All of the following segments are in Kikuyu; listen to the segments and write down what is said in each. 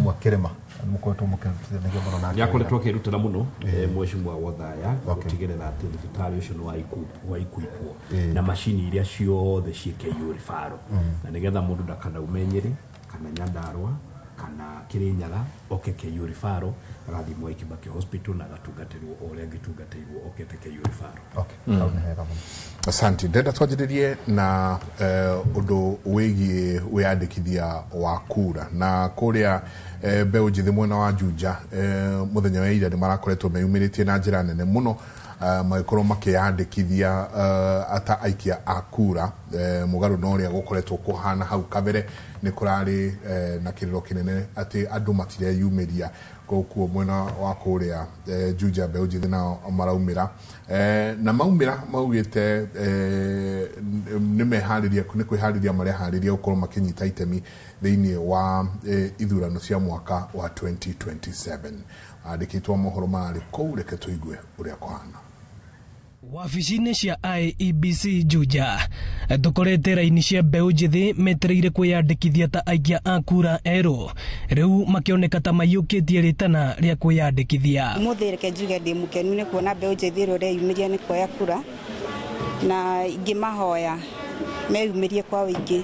Mheshimiwa Kirima mũkoretwo mũkĩrutithanagia mũno nake. Nĩakoretwo akĩrutĩra mũno Mheshimiwa Wothaya gũtigĩrĩra atĩ thibitarĩ ũcio nĩ wa equipwo na macini iria ciothe ciĩ KU referral, na nĩgetha mũndũ ndakanaume Nyĩrĩ kana Nyandarua kana Kirinyaga oke KU referral, agathiĩ Mwai Kibaki Hospital na agatungatĩrwo o ũrĩa angĩtungatĩirwo okete KU referral. Okay, hau nĩ hega mũno. Asante. Ndenda twanjĩrĩrie na ũndũ wĩgiĩ wĩyandĩkithia wa kura na kũrĩa mbeũ njĩthĩ mwena wa Juja, mũthenya wa ira nĩ marakoretwo meyumĩrĩtie na njĩra nene mũno, magĩkorwo makĩyandĩkithia ata aikia a kura, mũgarũ na ũrĩa gũkoretwo kũhana hau kabere. Nĩ kũrarĩ na kĩrĩro kĩnene atĩ andũ matireyumĩria. Koguo mwena wa kũrĩa Juja mbeũ njĩthĩ nao maraumĩra, na maumĩra maugĩte nĩ meharĩria, nĩ kwĩharĩria mareharĩria gũkorwo makĩnyita itemi thĩinĩ wa ithurano cia mwaka wa 2027. Andĩkĩtwo mohoro mararĩ kũu, reke tũigue ũrĩa kũhana. Wabici-inĩ cia IEBC Juja tũkorete raini cia mbeũ njĩthĩ metereire kwĩyandĩkithia ta aikia a kura erũ, rĩu makĩoneka ta maiyũkĩtie rĩtana rĩa kwĩyandĩkithia. Ũmũthĩ reke njuge ndĩ mũkenu nĩ kuona mbeũ njĩthĩ ĩrĩa ũreyumĩria nĩ kuoya kura, na ingĩmahoya meyumĩrie kwa ũingĩ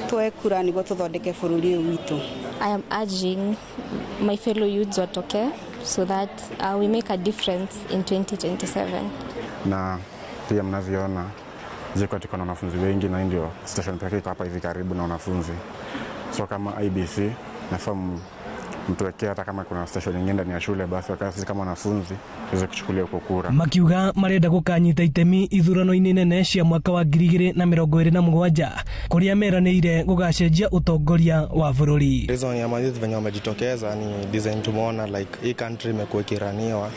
tuoe kura nĩguo tũthondeke bũrũri ũyũ witũ. I am urging my fellow youths watoke so that we make a difference in 2027. Na pia mnavyoona JKUAT tuko na wanafunzi wengi, na ndio station pekee iko hapa hivi karibu na wanafunzi. So kama IBC nafaa mtuwekee hata kama kuna station nyingine ndani ya shule, basi wakati sisi kama wanafunzi tuweze kuchukulia huko kura. Makiuga marenda gukanyita itemi ithurano-inĩ nene cia mwaka wa 2027 kuria meranĩire gugacenjia utongoria wa bũrũri. Reason ya mayouth venye wamejitokeza ni design tumeona like hii country imekuwa ikiraniwa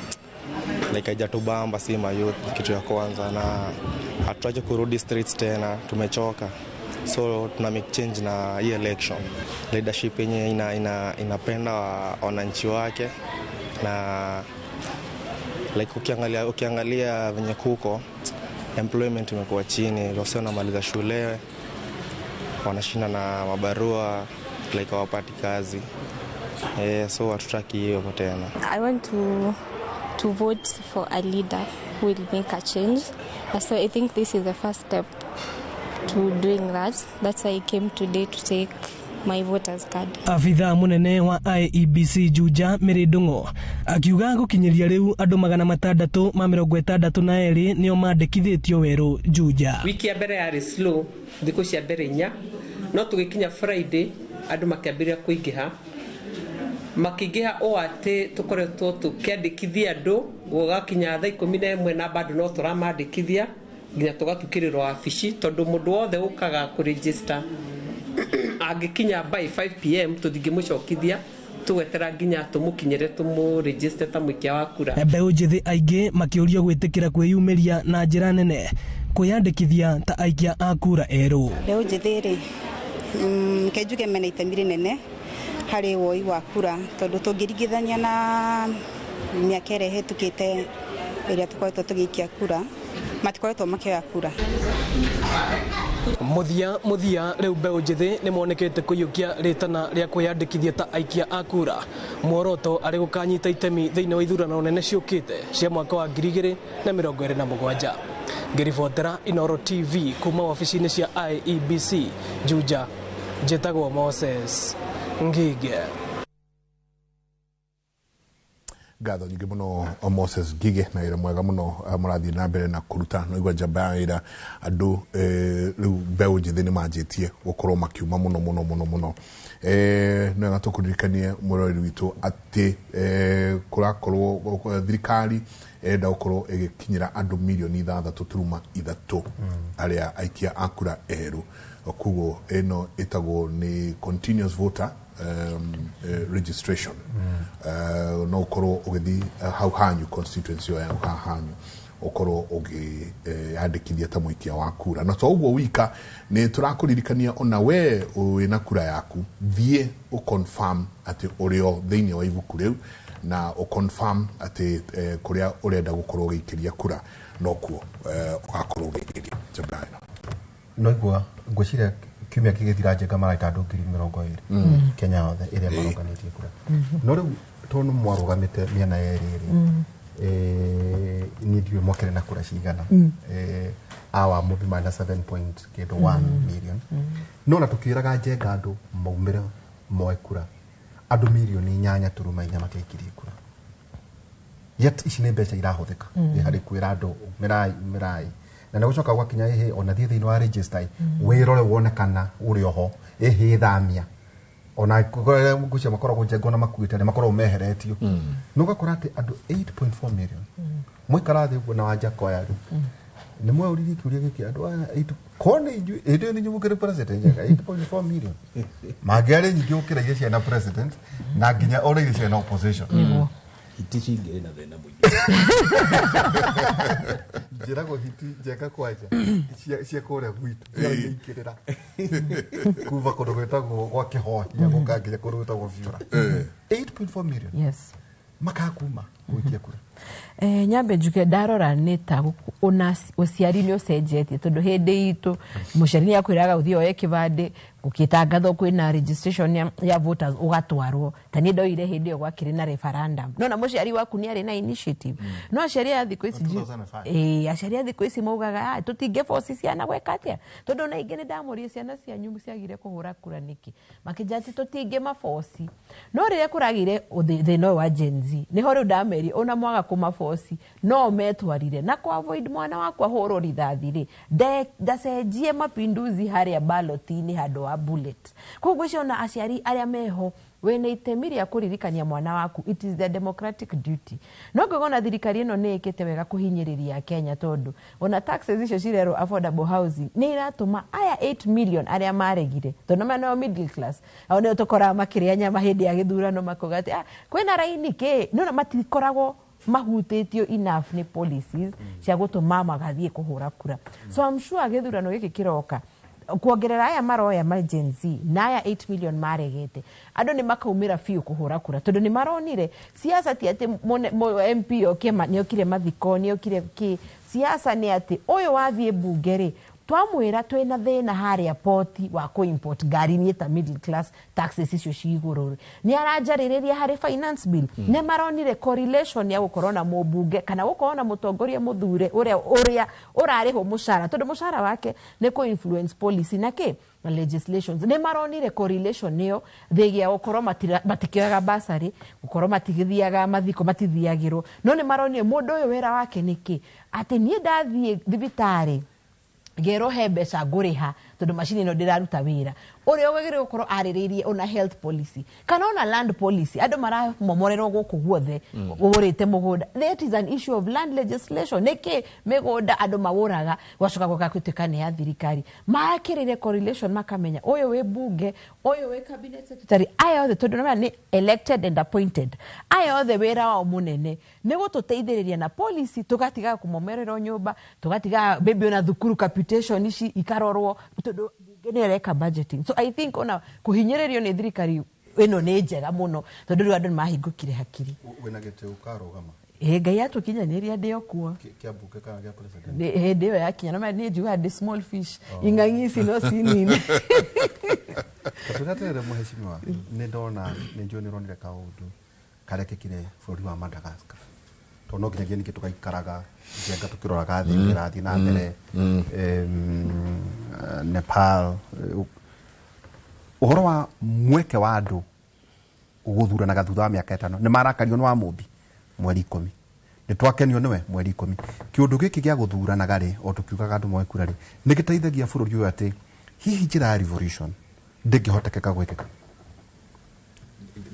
like haijatubamba si mayouth, kitu ya kwanza, na hatutaki kurudi streets tena, tumechoka. So tuna make change na hii election. Leadership yenye inapenda wananchi wake, na like ukiangalia venye kuko employment imekuwa chini, wasio wanamaliza shule wanashinda na mabarua like hawapati kazi. So hatutaki hiyo tena. I want to vote for a leader who will make a change. So I think this is the first step to doing that. That's why I came today to take my voter's card. Afitha munene wa IEBC Juja Mary Ndung'u akiuga gukinyiria riu andu 662 nio mandikithitio weru Juja. Wiki ya mbere yarĩ slow, thikũ cia mbere inya, no tũgĩkinya Friday andũ makĩambĩrĩria kũingĩha, makĩingĩha o atĩ tũkoretwo tũkĩandĩkithia andũ gũgakinya thaa 11 na bado no tũramandĩkithia nginya tũgatukĩrĩrwo wabici, tondũ mũndũ wothe ũkaga kũregister angĩkinya by 5 p.m. tũtingĩmũcokithia, tũgwetera nginya tũmũkinyĩre tũmũregister ta mũikia wa kura. Mbeũ njĩthĩ aingĩ makĩũrio gwĩtĩkĩra kwĩyumĩria na njĩra nene kwĩyandĩkithia ta aikia a kura erũ. Mbeũ njĩthĩ rĩ, reke njuge mena itemi rĩnene harĩ woi wa kura, tondũ tũngĩringithania na mĩaka ĩrĩa ĩhĩtũkĩte ĩrĩa tũkoretwo tũgĩikia kura, matikoretwo makĩoya kura. Muthia muthia riu mbeũ njĩthĩ nĩ monekete kũiyũkia rĩtana rĩa kwĩyandĩkithia ta aikia a kura, muoroto arĩ gũkanyita itemi thĩinĩ wa ithurano nene ciũkĩte cia mwaka wa 2027. Ngĩribotera Inooro TV kuma wabici-inĩ cia IEBC Juja, njĩtagwo Moses Ngige. Ngatho nyingĩ mũno Moses Ngige na wĩra mwega mũno mũrathiĩ na mbere na kũruta. No igua njamba ya wĩra andũ rĩu mbeũ njĩthĩ nĩ manjĩtie gũkorwo makiuma mũno mũno mũno mũno. Nĩ wega tũkũririkanie mwĩroreri witũ atĩ kũrakorwo thirikari ĩrenda gũkorwo ĩgĩkinyĩra andũ 6.3 mirioni arĩa aikia a kura erũ. Koguo ĩno ĩtagwo nĩ continuous voter registration. No ũkorwo ũgĩthiĩ hau hanyu constituency ĩyo ya hau hanyu, ũkorwo ũgĩyandĩkithia ta mũikia wa kura. Na to ũguo wika, nĩ tũrakũririkania ona we wĩna kura yaku, thiĩ ũconfirm atĩ ũrĩ o thĩinĩ wa ibuku rĩu, na ũconfirm atĩ kũrĩa ũrenda gũkorwo ũgĩikĩria kura nokuo ũgakorwo ũgĩikĩria. Njamba ĩno. No igua ngwĩciria Kiumia gĩgĩthira Njenga maraita andũ 20,000 Kenya yothe ĩrĩa marũnganĩtie kura. No rĩu tondũ mwarũgamĩte mĩena yerĩ rĩ, niĩ ndiũĩ mwakĩrĩ na kura cigana. Awa mũbi marĩ na 7 point kĩndũ 1 million, no na tũkĩraga Njenga andũ maumĩre moe kura, andũ 8.4 million matiaikirie kura. Yet ici nĩ mbeca irahũthĩka harĩ kwĩra andũ umĩrai, umĩrai, na nĩ gũcoka gwakinya ĩhĩ ona thiĩ thĩinĩ wa register wĩrore wone kana ũrĩ oho, ĩhĩ thamia ona ngũcia makoragwo Njenga ona makuĩte nĩ makoragwo meheretio. Nĩ ũgakora atĩ andũ 8.4 million mwaikara thĩ ũguo na Wanjakoya rĩ, nĩ mweũririe kĩũria gĩkĩ, andũ aya 8 ko nĩ inyuĩ hĩndĩ ĩyo nĩ inyuĩ mũkĩrĩ president Njenga, 8.4 million mangĩarĩ nyingĩ gũkĩra iria ciarĩ na president na nginya ona iria ciarĩ na opposition? Hiti cingĩrĩ na thĩna mũingĩ. Njĩragwo hiti Njenga kwanja cia kũrĩa gwitũ ciaikĩrĩra kuma kũndũ gwĩtagwo gwa Kĩhohia gũka nginya kũndũ gwĩtagwo Biũra, 8.4 million makakuma gũikia kura. Nyambe njuge ndarora nĩ ta ona ũciari nĩ ũcenjetie, tondũ hĩndĩ itũ mũciari nĩ akwĩraga ũthiĩ oe kĩbandĩ, gũkĩtangathwo kwĩna registration ya voters, ũgatwarwo. Ta niĩ ndoire hĩndĩ ĩyo gwakĩrĩ na referendum, no na mũciari waku nĩ arĩ na initiative. No aciari a thikũ ici 2005. Ĩĩ, aciari a thikũ ici maugaga, "Ah, tũtingĩ force ciana gwĩka atĩa," tondũ ona ingĩ nĩ ndamũrie, ciana cianyu ciagire kũhũra kura nĩkĩ? Makĩnjĩra atĩ tũtingĩ maboci. No rĩrĩa kũragĩire thĩna ũyũ wa Gen Z, nĩho rĩu ndamerie ona mwaga kũmaboci no metwarire na kũ avoid mwana wakwa hũrwo rithathi rĩ, ndacenjie mapinduzi harĩa ballot-inĩ handũ wa bullet. Koguo ngwĩciria ona aciari arĩa meho wĩna itemi rĩa kũririkania mwana waku, it is their democratic duty. No ngauga ona thirikari ĩno nĩ ĩkĩte wega kũhinyĩrĩria Kenya, tondũ ona taxes icio cirerwo affordable housing nĩ iratũma aya 8 million arĩa maregire, tondũ maya nĩo middle class, ao nĩo tũkoraga makĩrĩa nyama hĩndĩ ya gĩthurano, makauga atĩ, "Ah, kwĩna raini kĩ," nĩona matikoragwo mahutĩtio enough nĩ policies cia gũtũma magathiĩ kũhũra kura. So I'm sure gĩthurano gĩkĩ kĩroka kuongerera aya maroya ma Gen Z na aya 8 million maregete, andũ nĩ makaumĩra biũ kũhũra kura, tondũ nĩ maronire siasa ti atĩ MP oke nĩ okire mathiko, nĩ okire kĩ. Siasa nĩ atĩ ũyũ wathiĩ mbunge rĩ, twamwĩra twĩna thĩna harĩa poti wa kũ-import ngari, niĩ ta middle class taxes icio ci igũrũ rĩ, nĩ aranjarĩrĩria harĩ finance bill. Nĩ maronire correlation ya gũkorwo na mũmbunge kana gũkorwo na mũtongoria mũthure ũrĩa ũrarĩhwo mũcara, tondũ mũcara wake nĩ kũ influence policy na kĩ na legislations. Nĩ maronire correlation ĩyo thĩgia gũkorwo matikĩoyaga basarĩ, gũkorwo matigĩthiaga mathiko, matithiagĩrwo, no nĩ maronire mũndũ ũyũ wĩra wake nĩ kĩ, atĩ niĩ ndathiĩ thibitarĩ ngerwo he mbeca ngũrĩha tondũ macini ĩno ndĩraruta wĩra, ũrĩa wagĩrĩirwo gũkorwo arĩrĩirie ona health policy kana ona land policy. Andũ maramomorerwo gũkũ guothe ũgũrĩte mũgũnda, that is an issue of land legislation. Nĩkĩ mĩgũnda andũ magũraga gwacoka gũka gũtuĩka nĩ ya thirikari? Makĩrĩire correlation, makamenya ũyũ wĩ bunge, ũyũ wĩ cabinet secretary, aya othe, tondũ nĩmenya nĩ elected and appointed, aya othe wĩra wao mũnene nĩ gũtũteithĩrĩria na policy, tũgatigaga kũmomererwo nyũmba, tũgatigaga maybe ona thukuru capitation ici ikarorwo, tondũ bunge nĩ ĩreka budgeting. So I think ona kũhinyĩrĩrio nĩ thirikari ĩno nĩ njega mũno, tondũ rĩu andũ nĩ mahingũkire hakiri. Wĩna gĩtĩ ũkarũgama? Ĩ, Ngai atũkinyanĩria ndĩ o kuo. Kĩa mbunge kana gĩa president? Hĩndĩ ĩyo yakinya, no nĩ njugaga ndĩ small fish, ing'ang'i ici no cinine. Tũrĩa atĩrĩrĩ, mũhecimiwa, nĩ ndona nĩ njũĩ nĩ ũronire kaũndũ karekĩkire bũrũri wa Madagascar, tondũ no nginyagia ningĩ tũgaikaraga Njenga tũkĩroraga thĩ ũrĩa ĩrathiĩ na mbere. Nepal, ũhoro wa mweke wa andũ gũthuranaga thutha wa mĩaka 5, nĩ marakario nĩ wa Mũmbi mweri 10, nĩ twakenio nĩwe mweri 10. Kĩũndũ gĩkĩ gĩa gũthuranaga rĩ, o tũkiugaga andũ moe kura rĩ, nĩ gĩteithagia bũrũri ũyũ atĩ hihi njĩra ya revolution ndĩngĩhotekeka gwĩkĩka?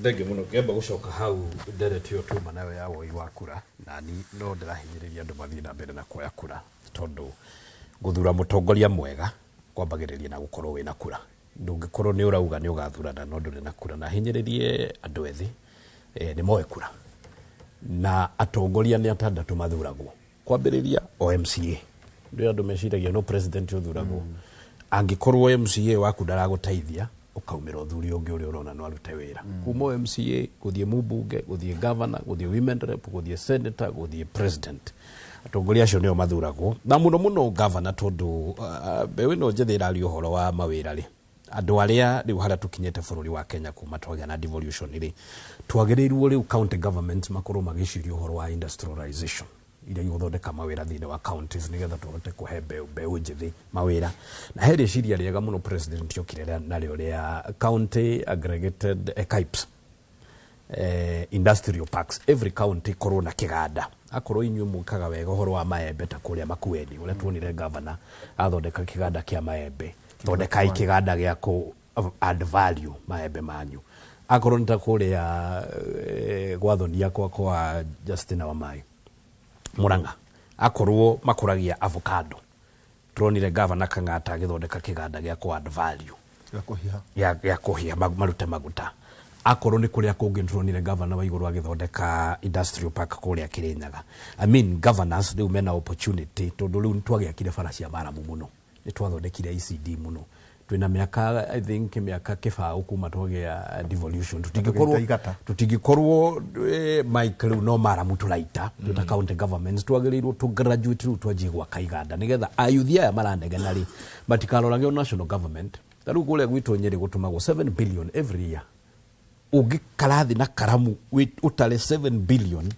Thengiũ mũno. Ngĩamba gũcoka hau ndereti ĩyo tuma nayo ya woi wa kura, na ni no ndĩrahinyĩrĩria andũ mathiĩ na mbere na kuoya kura, tondũ gũthura mũtongoria mwega kwambagĩrĩria na gũkorwo wĩna kura. Ndũngĩkorwo nĩ ũrauga nĩ ũgathurana no ndũrĩ na kura. Na hinyĩrĩrie andũ ethĩ, nĩ moe kura, na atongoria nĩ atandatũ mathuragwo kwambĩrĩria o MCA. Ndĩ andũ meciragia no president ũthuragwo. Angĩkorwo MCA waku ndaragũteithia, ũkaumĩra ũthuri ũngĩ ũrĩa ũrona no arute wĩra, kuma o MCA gũthiĩ mũmbunge, gũthiĩ governor, gũthiĩ women rep, gũthiĩ senator, gũthiĩ president. Atongoria acio nĩo mathuragwo, na mũno mũno governor, tondũ mbeũ ĩno njĩthĩ ĩraria ũhoro wa mawĩra rĩ. Andũ arĩa rĩu harĩa tũkinyĩte bũrũri wa Kenya kuma twagĩa na devolution rĩ, twagĩrĩirwo rĩu county governments makorwo magĩciria ũhoro wa industrialization iria igũthondeka mawĩra thĩinĩ wa counties, nĩgetha tũhote kũhe mbeũ njĩthĩ mawĩra. Na he rĩciria rĩega mũno president okire narĩo rĩa county aggregated CAIPs, industrial parks. Every county korwo na kĩganda. Akorwo inyuĩ mwĩkaga wega ũhoro wa maembe ta kũrĩa Makueni, ũrĩa tuonire governor athondeka kĩganda kĩa maembe, thondekai kĩganda gĩa kũ add value maembe manyu. Akorwo nĩ ta kũrĩa gwathonia kwa Justina Wamai Murang'a, akorwo makũragia avocado, turonire governor Kang'ata agĩthondeka kĩganda gĩa kũ add value Gĩa kũhiha. Gĩa kũhiha marute maguta. Akorwo nĩ kũrĩa kũngĩ, nĩtũronire governor wa igũrũ agĩthondeka industrial park kũrĩa Kĩrĩnyaga. I mean, governors rĩu mena opportunity, tondũ rĩu nĩtwagĩakire bara cia maramu mũno, nĩtwathondekire ICD mũno, twĩna mĩaka, I think mĩaka 20 kuma twagĩa devolution. Tũgĩita igata. Tũtingĩkorwo Mike, rĩu no maramu tũraita twĩta county governments. Twagĩrĩirwo tũ graduate rĩu, twanjie gwaka iganda, nĩgetha ayuthi aya maranegena rĩ matikarorage o national government. Ta rĩu kũrĩa gwitũ Nyĩrĩ gũtũmagwo 7 billion every year. Ũngĩkara thĩ na karamu ũtare 7 billion,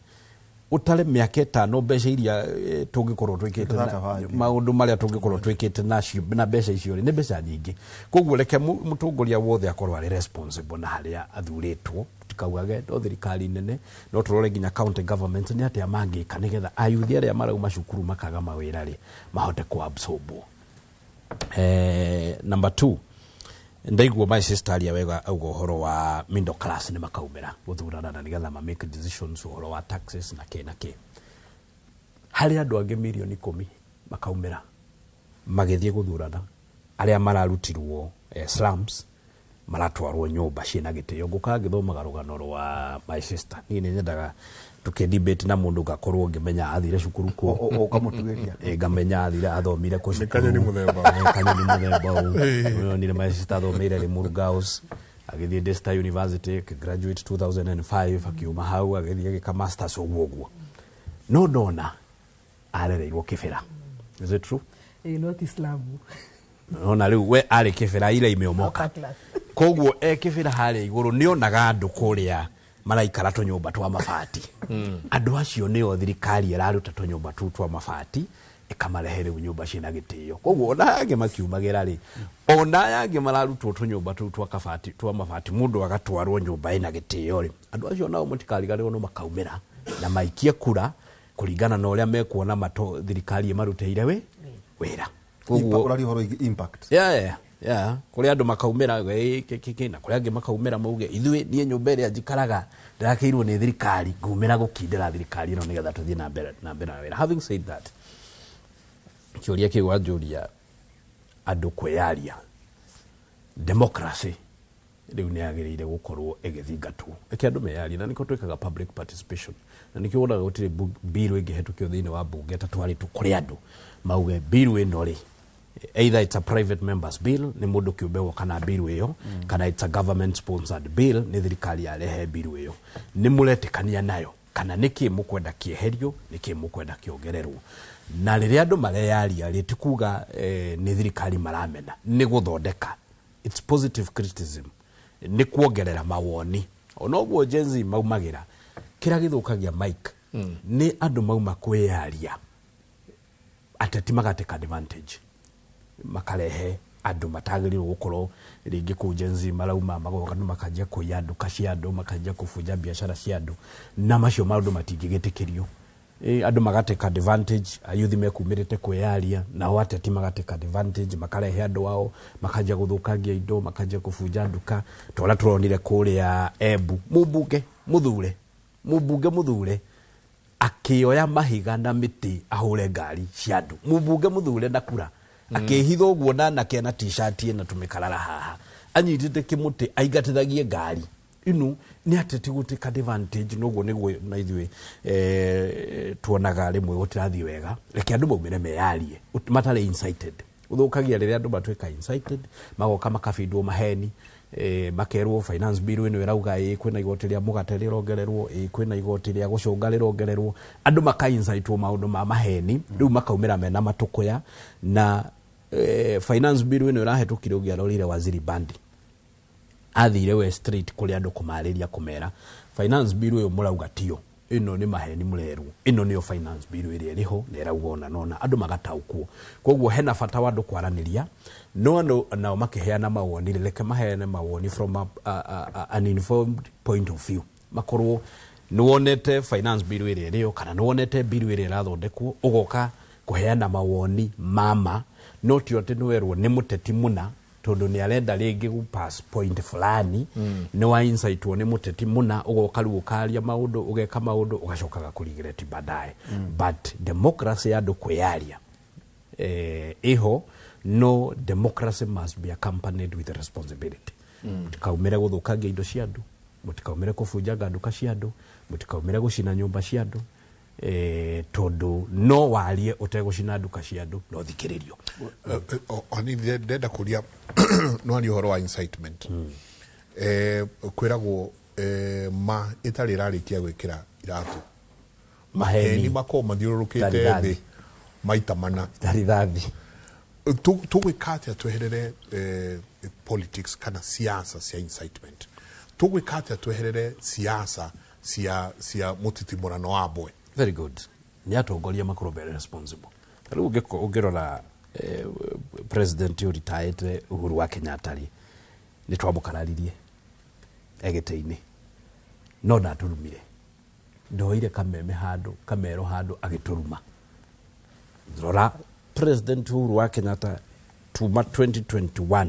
ũtare mĩaka 5, mbeca iria tũngĩkorwo twĩkĩte na Tũtatabangia. maũndũ marĩa tũngĩkorwo twĩkĩte nacio na mbeca icio rĩ, nĩ mbeca nyingĩ. Koguo reke mũtongoria wothe akorwo arĩ responsible na harĩa athurĩtwo. Tũtikaugage no thirikari nene, no tũrore nginya county government nĩ atĩa mangĩka nĩgetha ayuthi arĩa marauma cukuru makaga mawĩra rĩ mahote kũabsorbwo. Number 2, ndaigua my sister aria wega, auga ũhoro wa middle class nĩ makaumĩra gũthurana na nĩgetha ma make decisions ũhoro wa taxes na kĩ na kĩ. Harĩ andũ angĩ mirioni 10 makaumĩra magĩthiĩ gũthurana, arĩa mararutirwo slums maratwarwo nyũmba ciĩna gĩtĩo. Ngũkaga ngĩthomaga rũgano rwa my sister, niĩ nĩ nyendaga tũkĩdebate na mũndũ ngakorwo ngĩmenya athire cukuru kũ. Ũkamũtuĩria. Ngamenya athire athomire kũ Nĩ cukuru. kanyoni mũthemba. Kanyoni mũthemba ũũ. Nire my sister athomeire Limuru Girls, agĩthiĩ Daystar University, akĩgraduate 2005, akiuma hau agĩthiĩ agĩka masters, ũguo ũguo. No ndona arereirwo Kĩbĩra. Is it true? Not Islamu. Nona rĩu we arĩ Kĩbĩra ira imeomoka. Upper class. Koguo e Kĩbĩra harĩa igũrũ nĩonaga andũ kũrĩa maraikara tũnyũmba twa mabati. Andũ acio nĩo thirikari ĩraruta tũnyũmba tũu twa mabati ĩkamarehe rĩu nyũmba ciĩna gĩtĩo. Koguo ona aya angĩ makiumagĩra rĩ, ona aya angĩ mararutwo tũnyũmba tũu twa kabati twa mabati, mũndũ agatwarwo nyũmba ĩna gĩtĩo rĩ, andũ acio nao mũtikariganĩrwo no makaumĩra na maikie kura kũringana na ũrĩa mekuona mato thirikari ĩmarutĩire wĩra. Koguo Ũraria ũhoro wĩgiĩ impact. Yeah. Kũrĩ andũ makaumĩra kĩ, na kũrĩ angĩ makaumĩra mauge ithuĩ, niĩ nyũmba ĩrĩa njikaraga ndĩrakĩirwo nĩ thirikari, ngumĩra gũkindĩra thirikari ĩno nĩgetha tũthiĩ na mbere na wĩra. Having said that, kĩũria kĩu wanjũria, andũ kwĩyaria, democracy rĩu nĩ yagĩrĩire gũkorwo ĩgĩthingatwo. Reke andũ meyarie, na nĩkĩo twĩkaga public participation, na nĩkĩo wonaga gũtirĩ bill ĩngĩhetũkio thĩinĩ wa bunge ĩtatwarĩtwo kũrĩ andũ mauge bill ĩno rĩ, either it's a private members bill, nĩ mũndũ kĩũmbe woka na bill ĩyo, kana it's a government sponsored bill, nĩ thirikari yarehe bill ĩyo, nĩ mũretĩkania nayo kana nĩkĩ mũkwenda kĩeherio, nĩkĩ mũkwenda kĩongererwo. Na rĩrĩa andũ mareyaria rĩ, ti kuga nĩ thirikari maramena, nĩ gũthondeka. It's positive criticism, nĩ kuongerera mawoni. Ona ũguo Gen Z maumagĩra, kĩrĩa gĩthũkagia, Mike, nĩ andũ mauma kwĩyaria, ateti magateka advantage, makarehe andũ matagĩrĩirwo gũkorwo rĩngĩ kũu. Gen Z marauma magoka, andũ makanjia kũiya nduka cia andũ, makanjia kũbunja biacara cia andũ, na macio maũndũ matingĩgĩtĩkĩrio. Andũ magateka advantage, ayuthi mekumĩrĩte kwĩyaria, nao ateti magateka advantage, makarehe andũ ao, makanjia gũthũkangia indo, makanjia kũbunja nduka, ta ũrĩa tũronire kũrĩa Embu, mũmbunge mũthure akĩoya mahiga na mĩtĩ ahũre ngari cia andũ. Mũmbunge mũthure na kura akĩhitha ũguo na anake na t-shirt ĩna tũmĩkarara haha, anyitĩte kĩmũtĩ aingatithagie ngari inu. Nĩ ateti gũtĩka advantage noguo nĩguo na ithuĩ tuonaga rĩmwe gũtirathiĩ wega. Reke andũ maumĩre meyarie matarĩ incited. Ũthũkagia rĩrĩa andũ matuĩka incited, magoka makabindwo maheni, makerwo finance bill ĩno ĩrauga ĩ kwĩna igoti rĩa mũgate rĩrongererwo, ĩ kwĩna igoti rĩa gũcũnga rĩrongererwo. Andũ maka incitwo maũndũ ma maheni, rĩu makaumĩra mena matũkũya na Finance bill ĩno ĩrahĩtũkire, ũngĩarorire Waziri Bandi athire West Street kũrĩ andũ kũmarĩria, kũmera finance bill ũyũ mũrauga tio ĩno, nĩ maheni mũrerwo, ĩno nĩyo finance bill ĩrĩa ĩrĩho na ĩrauga ona nona andũ magataũkwo. Koguo hena bata wa andũ kwaranĩria, no andũ nao makĩheana mawoni, reke maheane mawoni from an informed point of view, makorwo nĩwonete finance bill ĩrĩa ĩrĩo kana nĩwonete bill ĩrĩa ĩrathondekwo, ũgoka kũheana mawoni mama, no ti atĩ nĩwerwo nĩ mũteti mũna tondũ nĩ arenda rĩngĩ gũ pass point fulani. Nĩ wa insightwo nĩ mũteti mũna, ũgoka rĩu ũkaria maũndũ, ũgeka maũndũ, ũgacokaga kũregret baadaye. But democracy ya andũ kwĩyaria ĩho, no democracy must be accompanied with responsibility. Mũtikaumĩre gũthũkangia indo cia andũ, mũtikaumĩre kũbunjanga nduka cia andũ, mũtikaumĩre gũcina nyũmba cia andũ, tondũ no warie ũtegũcina nduka cia andũ, no thikĩrĩrio. Oni ndenda kũria, no aria ũhoro wa incitement, kwĩragwo ma ĩtarĩ ĩrarĩkia gwĩkĩra iratũ, maheni makorwo mathiũrũrũkĩte Tarithathi. thĩ maita mana. Tarithathi. Tũgwĩka atĩa tweherere politics kana siasa cia incitement? Tũgwĩka atĩa tweherere siasa cia mũtitimũrano wa mbwe? Very good. Nĩ atongoria makorwo very responsible. Ta rĩu ũngĩrora president ũritaĩte Uhuru wa Kenyatta rĩ, nĩ twamũkararirie egĩtĩ-inĩ, no ndatũrumire, ndoire kameme handũ, kamero handũ agĩtũruma. Rora President Uhuru wa Kenyatta tuma 2021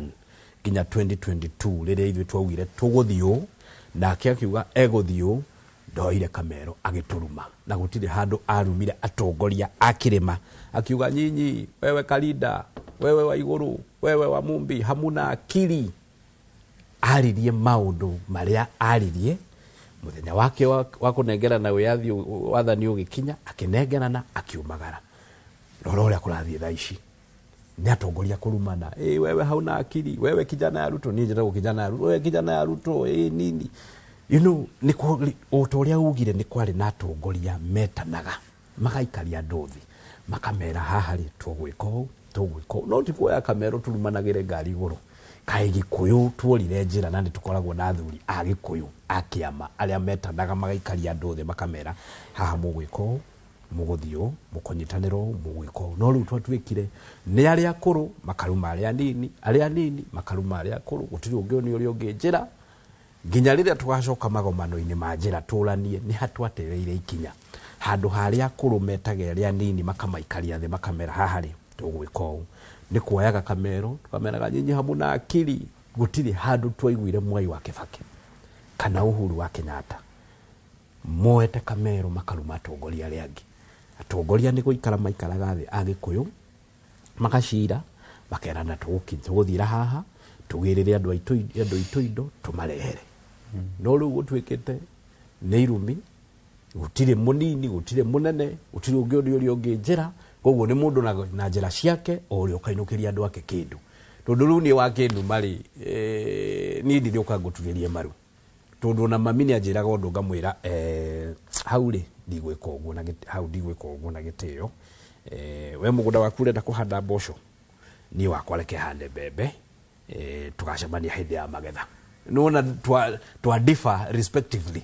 nginya 2022, rĩrĩa ithuĩ twaugire tũgũthiĩ ũũ nake akiuga egũthiĩ ũũ, ndoire kamero agĩtũruma, na gũtirĩ handũ arumire atongoria a kĩrĩma akiuga, "Nyinyi, wewe Kalinda, wewe wa igũrũ, wewe wa Mumbi, hamuna akili." Aririe maũndũ marĩa aririe mũthenya wake wa kũnengerana wĩyathi, wathani ũgĩkinya, akĩnengerana, akiumagara. Rora ũrĩa kũrathiĩ thaa ici, nĩ atongoria kũrumana, "Ĩ wewe hauna akili, wewe kijana ya Ruto." Niĩ njĩtagwo kijana ya Ruto. "Wewe kijana ya Ruto, ĩ nini." Nĩ o ta ũrĩa ugire, nĩ kwarĩ na atongoria metanaga, magaikaria andũ thĩ, makamera haha rĩ tũgwĩka ũũ, tũgwĩka ũũ, no ti kuoya kamero turumanagĩre ngari igũrũ. Kaĩ Gĩkũyũ tuorire njĩra? Na nĩ tũkoragwo na athuri a Gĩkũyũ a kĩama arĩa metanaga, magaikaria andũ thĩ, makamera haha mũgwĩka ũũ, mũgũthiĩ ũũ, mũkũnyitanĩra ũũ, mũgwĩka ũũ. No rĩu twatuĩkire nĩ arĩa akũrũ makaruma arĩa anini, arĩa anini makaruma arĩa akũrũ, gũtirĩ ũngĩ nĩ ũrĩa ũngĩ njĩra, nginya rĩrĩa tũgacoka magomano-inĩ ma njĩra tũranie nĩ hatwatereire ikinya. Handũ harĩa akũrũ metage arĩa anini, makamaikaria thĩ, makamera haha rĩ tũgwĩka ũũ, nĩ kuoyaga kamero tũkameraga, "Nyinyi hamuna akili." Gũtirĩ handũ twaiguire Mwai wa Kĩbakĩ kana Uhuru wa Kenyatta moete kamero makaruma atongoria arĩa angĩ. Atongoria nĩ gũikara maikaraga thĩ a Gĩkũyũ, magacira, makerana tũgũthira haha, tũgĩrĩre andũ aitũ indo, tũmarehere. No rĩu gũtuĩkĩte nĩ irumi, gũtirĩ mũnini, gũtirĩ mũnene, gũtirĩ ũngĩ ũrĩa ũrĩa ũngĩ njĩra. Koguo nĩ mũndũ na njĩra ciake, o ũrĩa ũkainũkĩria andũ ake kĩndũ, tondũ rĩu niĩ wakĩnduma rĩ, niĩ ndirĩũka ngũturĩrie maru, tondũ ona mami nĩ anjĩraga ũndũ ngamwĩra, hau rĩ ndigwĩka ũguo na hau ndigwĩka ũguo na gĩtĩo. We mũgũnda waku ũrenda kũhanda mboco, niĩ wakwa reke hande mbembe, tũgacemania hĩndĩ ya magetha. Nĩwona twa differ respectively.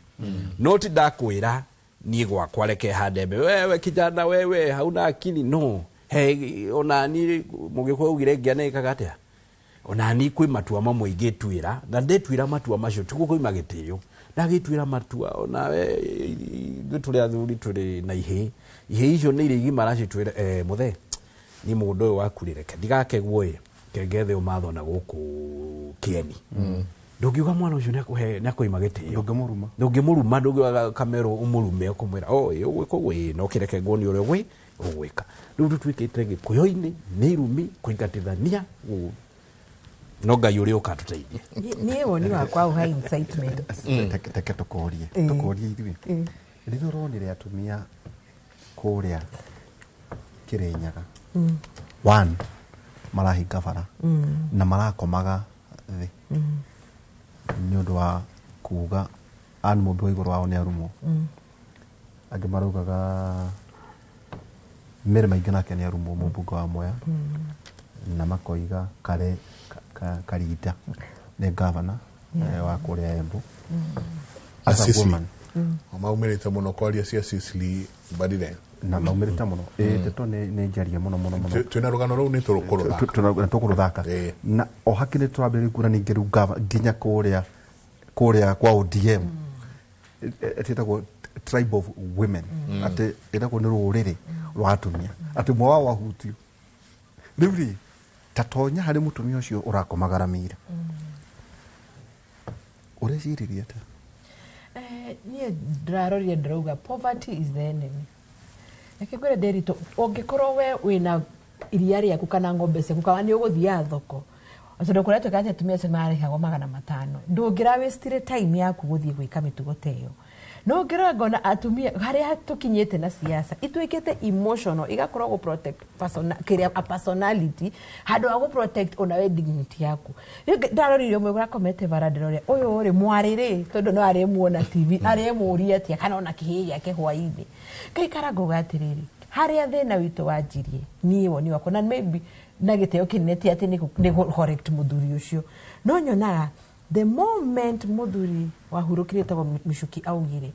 No ti ndakwĩra niĩ gwakwa reke hande mbembe, "Wewe kijana, wewe hauna akili." No he ona niĩ mũgĩkũyũ augire ngĩanĩkaga atĩa, ona ni kwĩ matua mamwe ingĩtuĩra, na ndĩtuĩra matua macio tigũkũima gĩtĩo, ndagĩtuĩra matua. Onawe ithuĩ tũrĩ athuri, tũrĩ na ihĩĩ, ihĩĩ icio nĩ irĩ igimara, citwĩre, "Mũthee, niĩ mũgũnda ũyũ waku rĩ, reke ndigakegwo ĩ, kengethe ũmatho na gũkũ kĩeni." Ndũngiuga mwana ũcio nĩakũima gĩtĩo. Ndũngĩmũruma. Ndũngĩmũruma, ndũngiuga kamero ũmũrume, ũkũmwĩra, "O ĩ ũgwĩka ũguo, ĩ no kĩreke nguonie ũrĩa ũgwĩka." Rĩu tũtuĩkĩte gĩkũyũ-inĩ nĩ irumi, kũingatithania no Ngai ũrĩa ũkatũteithia. Niĩ woni wakwa ũha incitement. Teke tũkũrie, tũkũrie ithuĩ, rĩrĩa ũronire atumia kũrĩa Kĩrĩnyaga one marahinga bara na marakomaga thĩ nĩ ũndũ wa kuga Ann Mũmbi wa igũrũ wao nĩ arumwo, angĩ maraugaga Mary Maingĩ nake nĩ arumwo, mũmbunge wa Mwea. Na makoiga kare Karita nĩ governor wa kũrĩa Embu. As a Cicely. woman. Maumĩrĩte mũno kwaria cia Cicely Mbarire. Na maumĩrĩte mũno. Ĩ ndeto nĩ njarie mũno mũno mũno. Twĩna rũgano rũu nĩ tũrũkũrũthaka. Tũkũrũthaka. Na o hakiri twambĩrĩria kuona ningĩ rĩu nginya kũrĩa kwa ODM ĩtagwo tribe of women, atĩ ĩtagwo nĩ rũrĩrĩ rwa atumia, atĩ ũmwe wao wahutio rĩu rĩ ta tonya harĩ mũtumia ũcio ũrakomagaramĩire, ũreciririe atĩa? Niĩ ndĩraroria ndĩrauga poverty is the enemy. Reke ngwĩre Nderitu, ũngĩkorwo we wĩna iria rĩaku kana ng'ombe ciaku kana nĩ ũgũthiaga thoko, tondũ kũrĩa twĩkaga atĩ atumia acio marĩhagwo 500, ndũngĩra wastire time yaku gũthiĩ gwĩka mĩtugo ta ĩyo. No ngĩrora ngona atumia harĩa tũkinyĩte na siasa ituĩkĩte emotional, igakorwo gũ protect kĩrĩa a personality handũ ha gũ protect ona we dignity yaku. Rĩu ndarorire ũmwe ũrakomete bara, ndĩroria ũyũ rĩ mwarĩ rĩ, tondũ no arĩmuona TV arĩmũria atĩa kana ona kĩhĩĩ gĩake hwainĩ. Ngaikara ngauga atĩrĩrĩ, harĩa thĩna witũ wanjirie niĩ woni wakwa na maybe na gĩtĩo kĩnene ti atĩ nĩ correct mũthuri ũcio, no nyonaga the moment mũthuri wahurũkire etagwo Michuki augire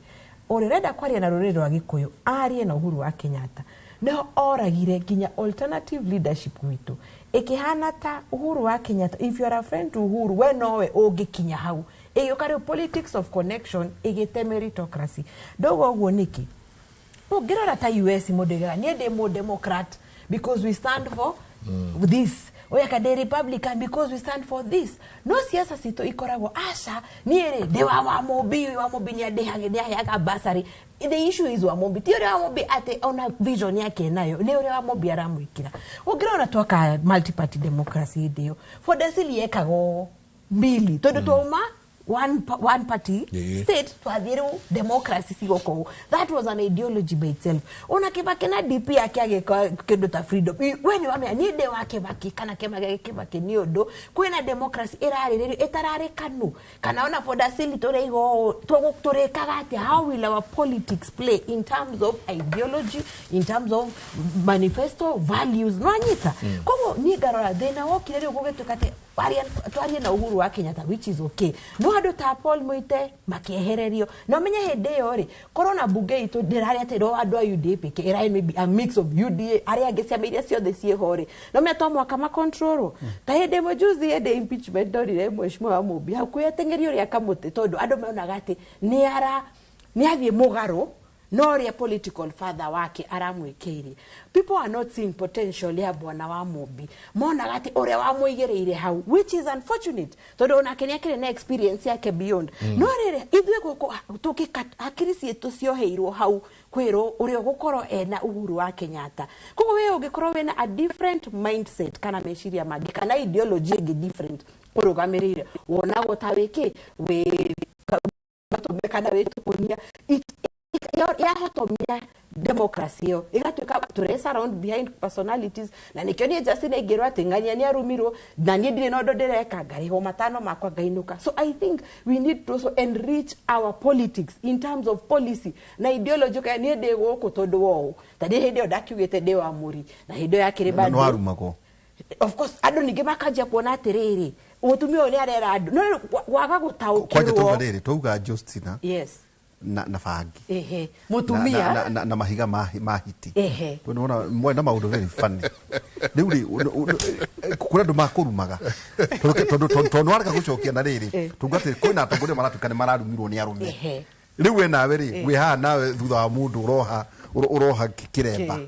ũrĩa ũrenda kwaria na rũrĩrĩ rwa Gĩkũyũ arie na Uhuru wa Kenyatta, nĩho oragire nginya alternative leadership gwitũ ĩkĩhana ta Uhuru wa Kenyatta. If you are a friend to Uhuru, we nowe ũngĩkinya hau. Ĩgĩũka rĩu politics of connection ĩgĩte meritocracy. Ndauga ũguo nĩkĩ? Ũngĩrora ta US, mũndũ aigaga niĩ ndĩ mũ democrat because we stand for this, oya ka ndĩ republican because we stand for this. No siasa citũ ikoragwo aca niĩ rĩ ndĩ wa Wamũmbi, Wamũmbi nĩ andĩhaga bursary. The issue is Wamũmbi ti ũrĩa Wamũmbi atĩ ona vision yake nayo nĩ ũrĩa Wamũmbi aramwĩkĩra. Ũngĩrora twaka multi-party democracy hĩndĩ ĩyo Ford yekaga ũũ mbili tondũ twauma one party state twathiĩ rĩu democracy cigoka ũũ. That was an ideology by itself. Ona Kibaki na DP yake agĩka kĩndũ ta freedom. We nĩ wamenya niĩ ndĩ wa Kibaki kana kĩama gĩa Kibaki nĩ ũndũ kwĩna democracy ĩrarĩrĩrio ĩtararĩ kanu kana ona Ford Asili tũraiga ũũ tũrĩkaga atĩa? How will our politics play in terms of ideology, in terms of manifesto values? No anyita. Koguo niĩ ngarora thĩna wokire rĩu gũgĩtuĩka atĩ twarie na Uhuru wa Kenyatta, which is okay, no andũ ta Paul Muite makĩehererio. Na ũmenye hĩndĩ ĩyo rĩ korwo na bunge itũ ndĩrarĩ atĩ no andũ a UDA peke, ĩrarĩ maybe a mix of UDA arĩa angĩ ciama iria ciothe ciĩho rĩ, no menya to mwaka makontrolwo. Ta hĩndĩ ĩmwe juzi hĩndĩ impeachment ndorire mheshimiwa wa Mumbi hakuhĩ ateng'erio ũrĩa kamũtĩ tondũ andũ monaga atĩ nĩ athiĩ mũgarũ no ũrĩa political father wake aramwĩkĩire. People are not seeing potential ya bwana wa Mumbi, monaga atĩ ũrĩa wamũigĩrĩire hau, which is unfortunate tondũ onake nĩ akĩrĩ na experience yake beyond. No rĩrĩ ithuĩ gũkũ tũkĩka hakiri citũ cioheirwo hau kwĩrwo ũrĩa ũgũkorwo ena Uhuru wa Kenyatta. Koguo we ũngĩkorwo wĩna a different mindset kana meciria mangĩ kana ideology ĩngĩ different ũrũgamĩrĩire, wonagwo ta wĩkĩ wĩ matũmbe kana wĩtũkũnia yahotomia democracy ĩyo ĩgatuĩka tũre surround behind personalities. Na nĩkĩo niĩ Justin aingĩrwo atĩ ng'ania nĩ arumirwo na niĩ ndirĩ na ũndũ ndĩreka, ngarĩhwo 500 makwa ngainũka. So I think we need to also enrich our politics in terms of policy na ideology. Kaya niĩ ndĩ gũkũ tondũ wa ũũ, ta niĩ hĩndĩ ĩyo ndakiugĩte ndĩ wa mũri na hĩndĩ ĩyo yakĩrĩ Na bado. nĩ warumagwo. Of course andũ ningĩ makanjia kuona atĩrĩrĩ, mũtumia ũyũ nĩ arera andũ no rĩu waga Kwanja gũtaũkĩrwo. Tauga rĩrĩ, twauga Justina na bangi Mũtumia na mahiga ma hiti. Tondũ nĩwona mwena maũndũ very funny. Rĩu rĩ kũrĩ andũ makũrumaga tondũ nĩwarega gũcokia na rĩrĩ tuga atĩ kwĩna atongoria maratuĩka nĩ mararumirwo nĩ arũme. Rĩu we nawe rĩ wĩ haha nawe thutha wa mũndũ ũroha kĩremba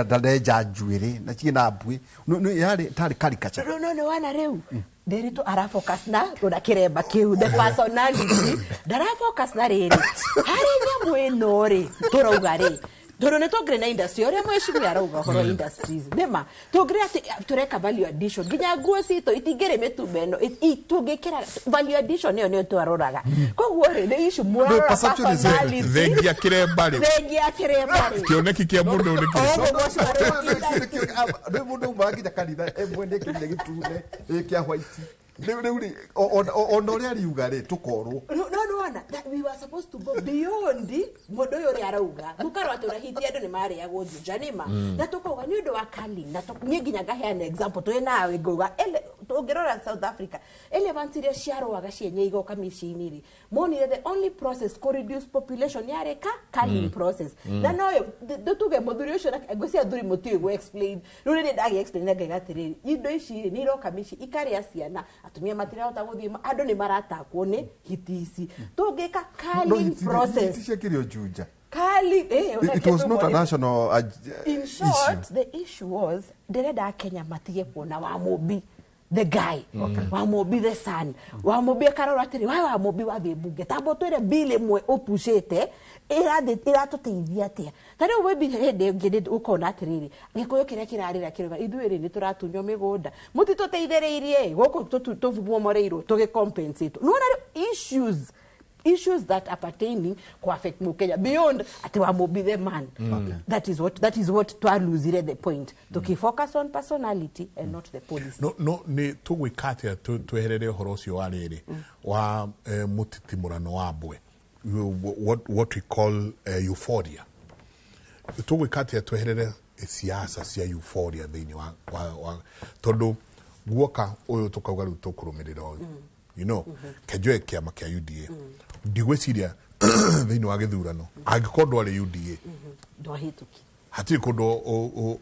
na ndenja njuĩrĩ na ciĩna mbuĩ. Yarĩ tarĩ caricature. No nĩ wana rĩu Nderitu arafocus na ona kĩremba kĩu, the personality, ndarafocus na rĩrĩ harĩ nyamũ ĩno rĩ tũrauga rĩ tondũ nĩ tũngĩrĩ na industry ũrĩa mheshimiwa arauga ũhoro wa industries nĩma tũngĩrĩ atĩ tũreka value addition nginya nguo citũ itingĩrĩ mĩtumba ĩno tũngĩkĩra value addition ĩyo nĩyo twaroraga. Koguo rĩ nĩ issue mũrarora Perception is personality. Thengia kĩremba rĩ. Thengia kĩremba rĩ. Kĩoneki kĩa mũndũ nĩ kĩrĩkũ? Rĩu mũndũ umaga nginya kanitha mwene kĩrĩa gĩtune kĩa white rĩu rĩ ona ũrĩa ariuga rĩ tũkorwo No nĩwona Nona that we were supposed to go beyond mũndũ ũyũ ũrĩa arauga mũkarwo atĩ ũrahiti andũ nĩ marĩagwo Juja nĩma. Na tũkauga nĩ ũndũ wa culling, na niĩ nginya ngaheana example twĩ nawe, ngauga ũngĩrora South Africa, elephants iria ciarũaga cienye igoka mĩciĩ-inĩ rĩ, monire the only process kũ reduce population yarĩ ka culling process. Na noyo tuge mũthuri ũcio na ngwĩciria athuri mũtiũĩ gũ explain. Rĩu rĩrĩ ndagĩ explain na ngaiga atĩrĩrĩ, indo ici rĩ nĩ iroka mĩciĩ ikarĩa ciana, atumia matirahota gũthiĩ, andũ nĩ maratakwo nĩ hiti ici, tũngĩka No culling process. Hiti ciekire Juja. Culling, It was not a national In issue. short, the issue was ndĩrenda Kenya matige kuona Wamũmbi the guy, Wamũmbi the son, Wamũmbi akarora atĩrĩ wa Wamũmbi wathiĩ mbunge tamba ũtwĩre bill ĩmwe ũpucĩte ĩrathiĩ ĩratũteithia atĩa. Ta rĩu maybe hĩndĩ ĩngĩ nĩ ũkona atĩrĩrĩ, gĩkũyũ kĩrĩa kĩrarĩra kĩrauga ithuĩ rĩ nĩ tũratunywo mĩgũnda, mũtitũteithĩrĩirie gũkũ tũmomoreirwo tũgĩ compensate. Nĩwona rĩu issues that are pertaining ku affect Mukenya beyond ati Wamũmbi the man. That is what twalosire the point, tukifocus on personality and not the policy. No nĩ tũgwĩka atĩa tweherere ũhoro ũcio wa rĩrĩ wa mũtitimũrano wa mbwe, what we call euphoria? Tũgwĩka atĩa tweherere siasa cia euphoria thĩinĩ wa tondũ guoka ũyũ tũkauga rĩu tũkũrũmĩrĩra ũyũ, kenjoe kĩama kĩa UDA, ndigwĩciria thĩinĩ wa gĩthurano angĩkorwo ndwarĩ UDA Ndwahĩtũki. Hatirĩ kũndũ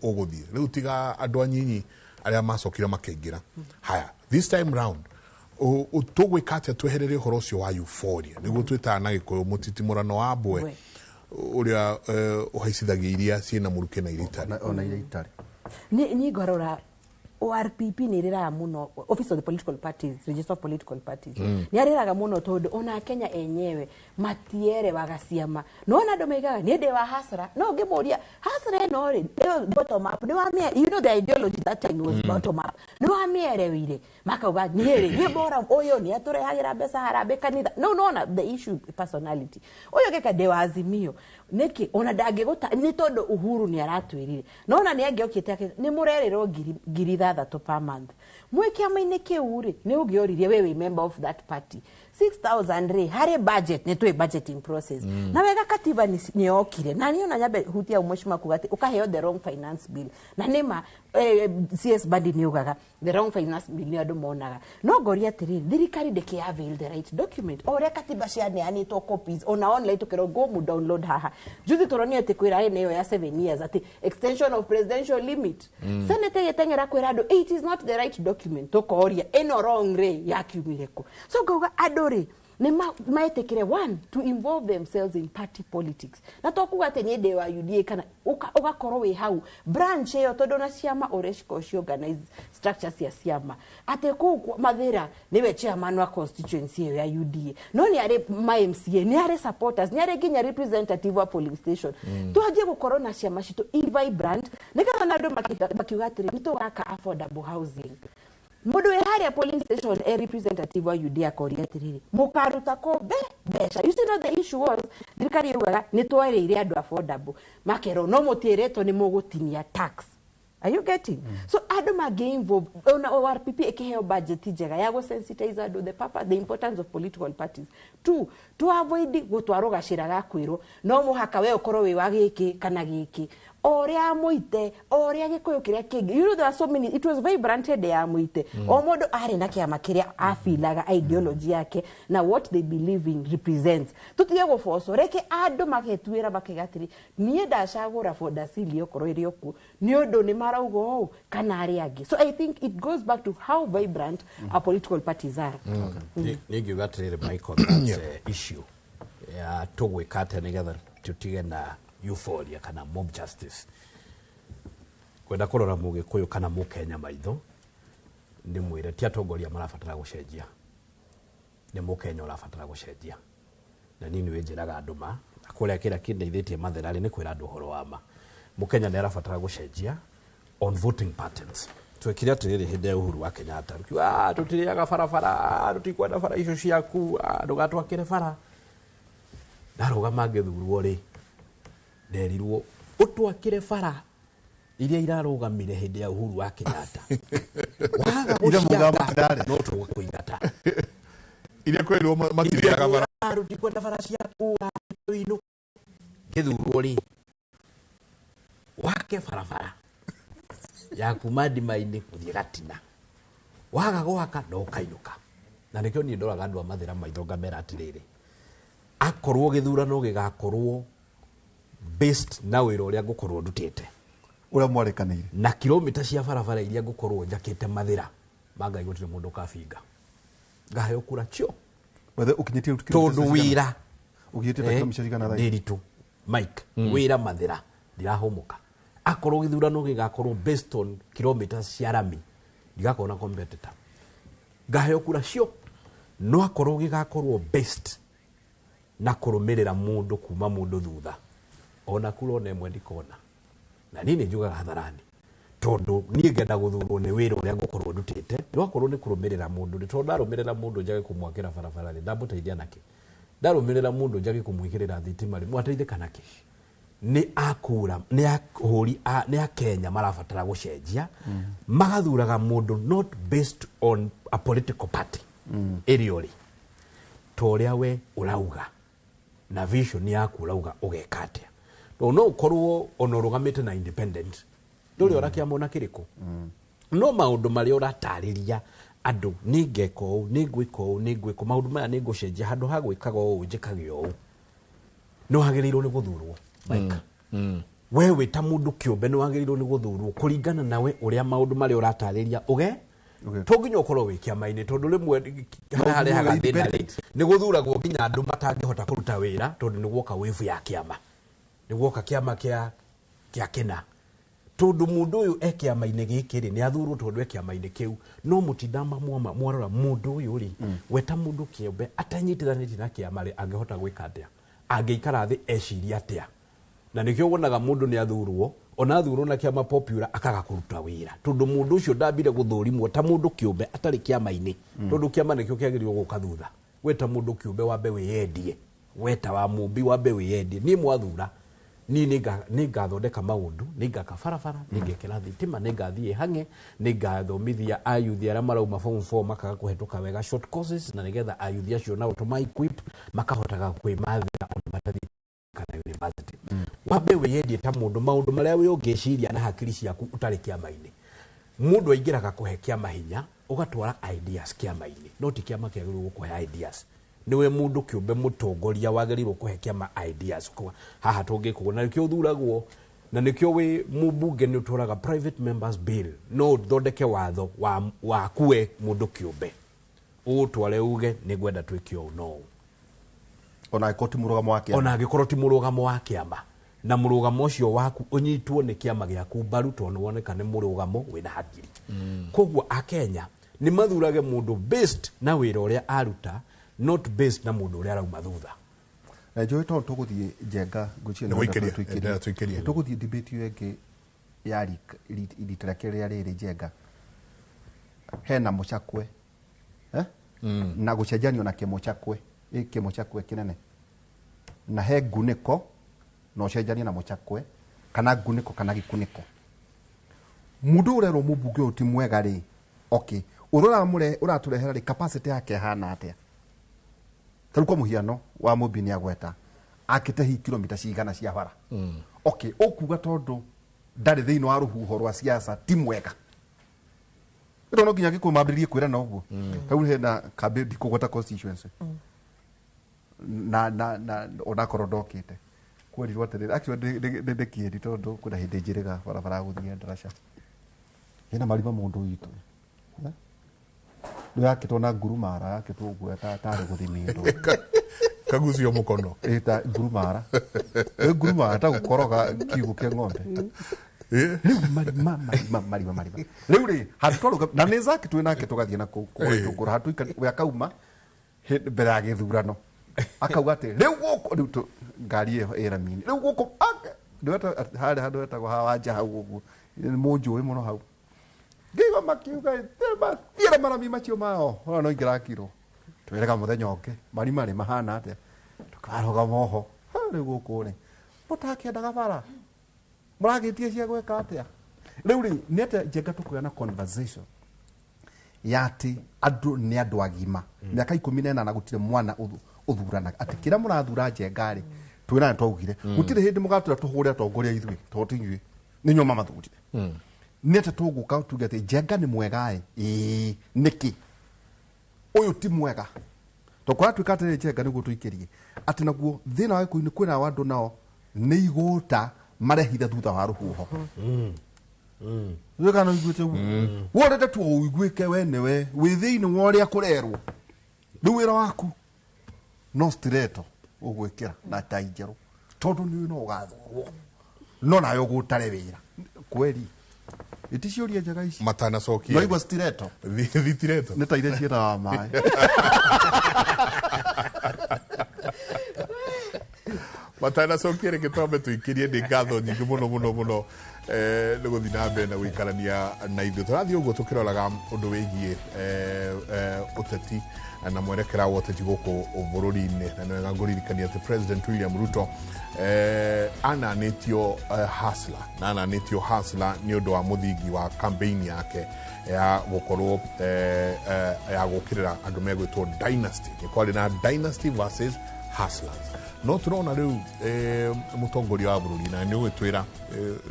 ũgũthiĩ. Rĩu tiga andũ anyinyi arĩa macokire makĩingĩra. Haya, this time round tũgwĩka atĩa tweherere ũhoro ũcio wa euphoria, nĩguo twĩtaga na gĩkũyũ mũtitimũrano wa mbwe, Mbwe. Ũrĩa ũhaicithagia iria ciĩna mũrukĩ na iria itarĩ? Ona iria itarĩ. Ni ngorora ORPP nä rĩraga mũno, Office of the Political Parties, Register of Political Parties, nĩ arĩraga mũno tondũ ona Kenya enyewe matierewaga ciama. Nona andũ maigaga nĩ ndĩ wa hasara, no ũngĩmũria hasara ĩno rĩ, ĩyo bottom up nĩ wamĩe, the ideology that time was bottom up, nĩ wamĩereweire makauga niĩ rĩ niĩ bora ũyũ nĩ atũrehagĩra mbeca harambĩ kanitha. No nona the issue personality ũyũ gĩka ndĩ wa Azimio nĩkĩ ona ndangĩgũta nĩ tondũ Uhuru nĩ aratwĩrire nona nĩ angĩokĩte nĩ mũrerĩrwo 6,000 per month mwĩ kĩama-inĩ kĩu rĩ, nĩ ũngĩoririe we wĩ member of that party 6000 rĩ harĩ budget nĩ twĩ budgeting process. Na wega katiba nĩ yokire na niĩ ona nyambe hutia mheshimiwa kuga atĩ ũkaheo the wrong finance bill, na nĩma CS Badi nĩ ugaga the wrong finance bill nĩ andũ monaga. No ngoria atĩrĩrĩ, thirikari ndĩkĩ avail the right document o ũrĩa katiba cianeanĩtwo copies ona online tũkerwo go mu download haha. Juzi tũronio atĩ kwĩra ĩno ĩyo ya 7 years atĩ extension of presidential limit. Senate ĩgĩteng'era kwĩra andũ it is not the right document, tũkoria ĩno wrong rĩ yakiumire kũ? So ngauga andũ rĩ nĩ metĩkĩre one to involve themselves in party politics, na to kuga atĩ niĩ ndĩ wa UDA kana ũgakorwo wĩ hau branch ĩyo, tondũ na ciama ũrĩa cikoragwo ci organize structure cia ciama atĩ kũu Mathĩra nĩwe chairman wa constituency ĩyo ya UDA, no nĩ arĩ ma MCA, nĩ arĩ supporters, nĩ arĩ nginya representative wa polling station. Twanjie gũkorwo na ciama citũ i vibrant nĩgetha ona andũ makiuga atĩrĩ nĩ tũgaka affordable housing, mũndũ wĩ harĩa polling station e representative wa UDA akoria atĩrĩrĩ, mũkaruta kũ mbeca? You see, no the issue was thirikari yugaga nĩ twerĩire andũ affordable, makerwo no mũtiĩrĩtwo nĩ mũgũtinia tax. Are you getting? So andũ mangĩ involve ona ORPP ĩkĩheo budget njega ya gũsensitize andũ the purpose, the importance of political parties. Two, to avoid gũtwarwo gacĩra ga kwĩrwo no mũhaka we ũkorwo wĩ wa gĩkĩ kana gĩkĩ, o ũrĩa mũite o ũrĩa gĩkũyũ kĩrĩa kĩngĩ. There are so many, it was vibrant hĩndĩ ya mũite. O mũndũ arĩ na kĩama kĩrĩa abilaga ideology yake na what they believe in represents. Tũtige gũbocwo, reke andũ magetuĩra makaiga atĩrĩ, niĩ ndacagũra Ford-Asili okorwo ĩrĩ o kuo nĩ ũndũ nĩ marauga ũũ kana arĩa angĩ. So I think it goes back to how vibrant our political parties are. Nĩ ngiuga atĩrĩrĩ, Michael, that issue ya tũgwĩka atĩa nĩgetha tũtige na euphoria kana mob justice, kwenda kũrora mũgĩkũyũ kana mũkenya maitho ndĩmwĩre ti atongoria marabatara gũcenjia, nĩ mũkenya ũrabatara gũcenjia. Na niĩ nĩ njĩraga andũ ma na kũrĩa kĩrĩa kĩndeithĩtie Mathera rĩ nĩ kwĩra andũ ũhoro wa ma. Mũkenya nĩ arabatara gũcenjia on voting patterns. Twekire atĩrĩrĩ hĩndĩ ya Uhuru wa Kenyatta, tukiuga, "Ah, tũtirĩaga barabara, ah, tũtikwenda bara icio ciaku, ah, ndũgatwakĩre bara." Ndarũgama ngĩthurwo rĩ, nderirwo ũtwakĩre bara iria irarũgamire hĩndĩ ya Uhuru wa Kenyatta, waga Iria mugaga gũciaka matirarĩ. no tũgũkũingata. Iria kwĩrirwo matirĩaga bara. Rutikwenda bara cia kura ino githurwo ri wake barabara ya kuma ndima-inĩ gũthiĩ Gatina, waga gwaka no ũkainũka. Na nĩkĩo niĩ ndoraga andũ a Mathĩra maitho ngamera atĩrĩrĩ, akorwo gĩthurano gĩgakorwo based na wĩra ũrĩa ngũkorwo ndutĩte, ũrĩa mwarĩkanĩire, na kilomita cia barabara iria ngũkorwo njakĩte Mathĩra, mangai gũtirĩ mũndũ ũkabinga, ngaheo kura cio. Wethe ũkinyĩtie tondũ wĩra ũkinyĩtie ta kilomita cigana thaa ici? Ndĩritũ Mike, wĩra Mathĩra ndirahũmũka. Akorwo gĩthurano gĩgakorwo based on kilometers cia rami, ndigakorwo na competitor, ngaheo kura cio. No akorwo gĩgakorwo based na kũrũmĩrĩra mũndũ kuma mũndũ thutha, ona kura ona ĩmwe ndikona. Na niĩ nĩ njugaga hadharani, tondũ niĩ ngenda gũthurwo nĩ wĩra ũrĩa ngũkorwo ndutĩte. No akorwo nĩ kũrũmĩrĩra mũndũ, nĩ tondũ ndarũmĩrĩra mũndũ njage kũmwakĩra barabara rĩ, ndamũteithia nakĩ? Ndarũmĩrĩra mũndũ njage kũmwĩkĩrĩra thitima rĩ, mwateithĩka nakĩ? Nĩ akura, nĩ ahũri, nĩ akenya marabatara gũcenjia, magathuraga mũndũ not based on a political party ĩrĩa ũrĩ, ta ũrĩa we ũrauga na vision yaku ũrauga ũgeka atĩa. No no ũkorwo ona ũrũgamĩte na independent, ndũrĩ ora kĩama ona kĩrĩkũ, no maũndũ marĩa ũratarĩria andũ, nĩ ngeka ũũ, nĩ ngwĩka ũũ, nĩ ngwĩka maũndũ maya, nĩ ngũcenjia, handũ ha gwĩkaga ũũ njĩkage ũũ, nĩ wagĩrĩirwo nĩ gũthurwo. Mike, we wĩ ta mũndũ kĩũmbe nĩ wagĩrĩirwo nĩ gũthurwo kũringana nawe ũrĩa maũndũ marĩa ũratarĩria ũge. To nginya ũkorwo wĩ kĩama-inĩ, tondũ rĩmwe harĩa harehaga thĩna rĩ, nĩ gũthuragwo nginya andũ matangĩhota kũruta wĩra, tondũ nĩ guoka wĩbu ya kĩama, nĩ guoka kĩama kĩa kĩna, tondũ mũndũ ũyũ e kĩama-inĩ gĩkĩ rĩ, nĩ athurwo tondũ e kĩama-inĩ kĩu. No mũtindama mwarora mũndũ ũyũ rĩ, we ta mũndũ kĩũmbe atanyitithanĩtie na kĩama rĩ, angĩhota gwĩka atĩa? Angĩikara thĩ eciria atĩa? Na nĩkĩo wonaga mũndũ nĩ athurwo, ona athurwo na kĩama popular akaga kũruta wĩra, tondũ mũndũ ũcio ndambire gũthũrimwo ta mũndũ kĩũmbe atarĩ kĩama-inĩ, tondũ kĩama nĩkĩo kĩagĩrĩirwo gũka thutha. We ta mũndũ kĩũmbe wambe wĩyendie, we ta wa mũmbi wambe wĩyendie, niĩ mwathura niĩ nĩ ngathondeka maũndũ, nĩ ngaka barabara, nĩ ngekĩra thitima, nĩ ngathiĩ hang'e, nĩ ngathomithia ayuthi arĩa marauma form 4 makaga kũhetũka wega short courses, na nĩgetha ayuthi acio nao tũma equip makahotaga kwĩmathĩra ona matathiĩ kana university. Wambe wĩyendie ta mũndũ maũndũ marĩa we ũngĩciria na hakiri ciaku ũtarĩ kĩama-inĩ. Mũndũ aingĩraga kũhe kĩama hinya, ũgatwara ideas kĩama-inĩ, no ti kĩama kĩagĩrĩirwo gũkũhe ideas. Nĩwe mũndũ kĩũmbe mũtongoria wagĩrĩirwo kũhe kĩama ideas, kwa haha tũngĩkwo, na nĩkĩo ũthuragwo, na nĩkĩo wĩ mũmbunge nĩ ũtwaraga private members bill, no ũthondeke watho waku we mũndũ kĩũmbe, ũũtware uge nĩ ngwenda twĩke ũũ na ũũ. Ona angĩkorwo ti mũrũgamo wa kĩama. Ona angĩkorwo ti mũrũgamo wa kĩama, na mũrũgamo ũcio waku ũnyitwo nĩ kĩama gĩaku mbaru, tondũ woneka nĩ mũrũgamo wĩna hakiri. Koguo akenya nĩ mathurage mũndũ based na wĩra ũrĩa aruta, not based na mũndũ ũrĩa arauma thutha. Na njũĩ tondũ tũgũthiĩ Njenga, ngwĩciria Nĩ nĩ gũikĩria, tũikĩrie. endelea tũikĩrie. Tũgũthiĩ debate ĩyo ĩngĩ ya rita rĩake rĩa rĩrĩ Njenga. Hena mũcakwe, na gũcenjanio na kĩmũcakwe, kĩmũcakwe kĩnene. Na he ngunĩko, na ũcenjanie na mũcakwe, kana ngunĩko kana gĩkunĩko. Mũndũ ũrerwo mũmbunge ũyũ ti mwega rĩ, okay, ũrĩa ũratũrehera rĩ, capacity yake ĩhana atĩa? Ta rĩu kwa mũhiano wa Mũmbi nĩ agweta akĩte hihi kilomita cigana cia bara. Okay, ũkuga tondũ ndarĩ thĩinĩ wa rũhuho rwa siasa ti mwega. Ĩno no nginya Gĩkũyũ mambĩrĩrie kwĩrana ũguo. Rĩu hena kambĩ ndikũgweta constituency. Na onakorwo ndokĩte. Kwerirwo atĩrĩrĩ, actually ndĩ kĩeri tondũ kwĩna hĩndĩ njĩrĩga barabara ya gũthiĩ ndaraca. Ĩna marima mũndũ witũ. Rĩu yakĩtwo na ngurumara, yakĩtwo ũguo tarĩ gũthimindwo. Kagucio mũkono. Ĩ, ta ngurumara. Ĩ, ngurumara ta gũkoroga kiugũ kĩa ng'ombe. Rĩu marima, marima, marima, marima. Rĩu rĩ, handũ twarũga, na nĩ Zaki twĩ nake tũgathiĩ na kũu, kũgũra itũngũrũ, handũ tũikari, we akauma, mbere ya gĩthurano. Akauga atĩ, rĩu gũkũ, rĩu tũ, ngari ĩyo ĩ rami-inĩ. Rĩu gũkũ, ake, ndĩweta, harĩa handũ hetagwo ha Wanja hau ũguo. Nĩ mũnjũĩ mũno hau. Ngĩigua makiuga, mathiĩre marami macio mao. Ona no ingĩrakirwo. Twĩrega mũthenya ũngĩ, marima rĩ mahana atĩa? Tũkarũgama oho. Ha, rĩu gũkũ rĩ, mũtakĩendaga bara. Mũragĩtie cia gwĩka atĩa? Rĩu rĩ, nĩ atĩa Njenga tũkũgĩa na conversation ya atĩ andũ nĩ andũ agima. Mĩaka 18 gũtirĩ mwana Ũthuranaga atĩ kĩrĩa mũrathura Njenga rĩ, twĩrane twaugire gũtirĩ hĩndĩ mũgatwĩra tũhũre atongoria ithuĩ, tondũ ti inyuĩ nĩ inyuĩ mamathurire. Nĩ atĩ tũgũka tuge atĩ Njenga nĩ mwega ĩ, ĩĩ nĩkĩ ũyũ ti mwega? Tondũ kũratuĩka atĩrĩrĩ, Njenga nĩguo tũikĩrie atĩ naguo thĩna wa Gĩkũyũ nĩ kwĩna wa andũ nao nĩ igũta marehitha thutha wa rũhuho. Ũguo kana ũiguĩte ũguo we ũrenda tu ũiguĩke we nĩwe wĩ thĩinĩ wa ũrĩa kũrerwo. Rĩu wĩra waku no stiletto ũgwĩkĩra na tai njerũ, tondũ nĩ no ũgathurwo no nawe ũgũtare wĩra kweri. Iti ciũria njega ici. Matanacokia. No igua stiletto. Thitireto. Nĩ ta iria ciĩtaga maĩ. Matanacokia, reke twambe tũikĩrie. Nĩ ngatho nyingĩ mũno mũno mũno nĩ gũthiĩ na mbere na gũikarania na ithuĩ. Tũrathiĩ ũguo tũkĩroraga ũndũ wĩgiĩ ũteti na mwerekera wa ũteti gũkũ bũrũri-inĩ, na nĩ wega ngũririkania atĩ President William Ruto ananĩtio hustler, na ananĩtio hustler nĩ ũndũ wa mũthingi wa campaign yake ya gũkorwo ya gũkĩrĩra andũ megwĩtwo dynasty. Nĩ kwarĩ na dynasty versus hustlers, no tũrona rĩu mũtongoria wa bũrũri, na nĩ ũgwĩtwĩra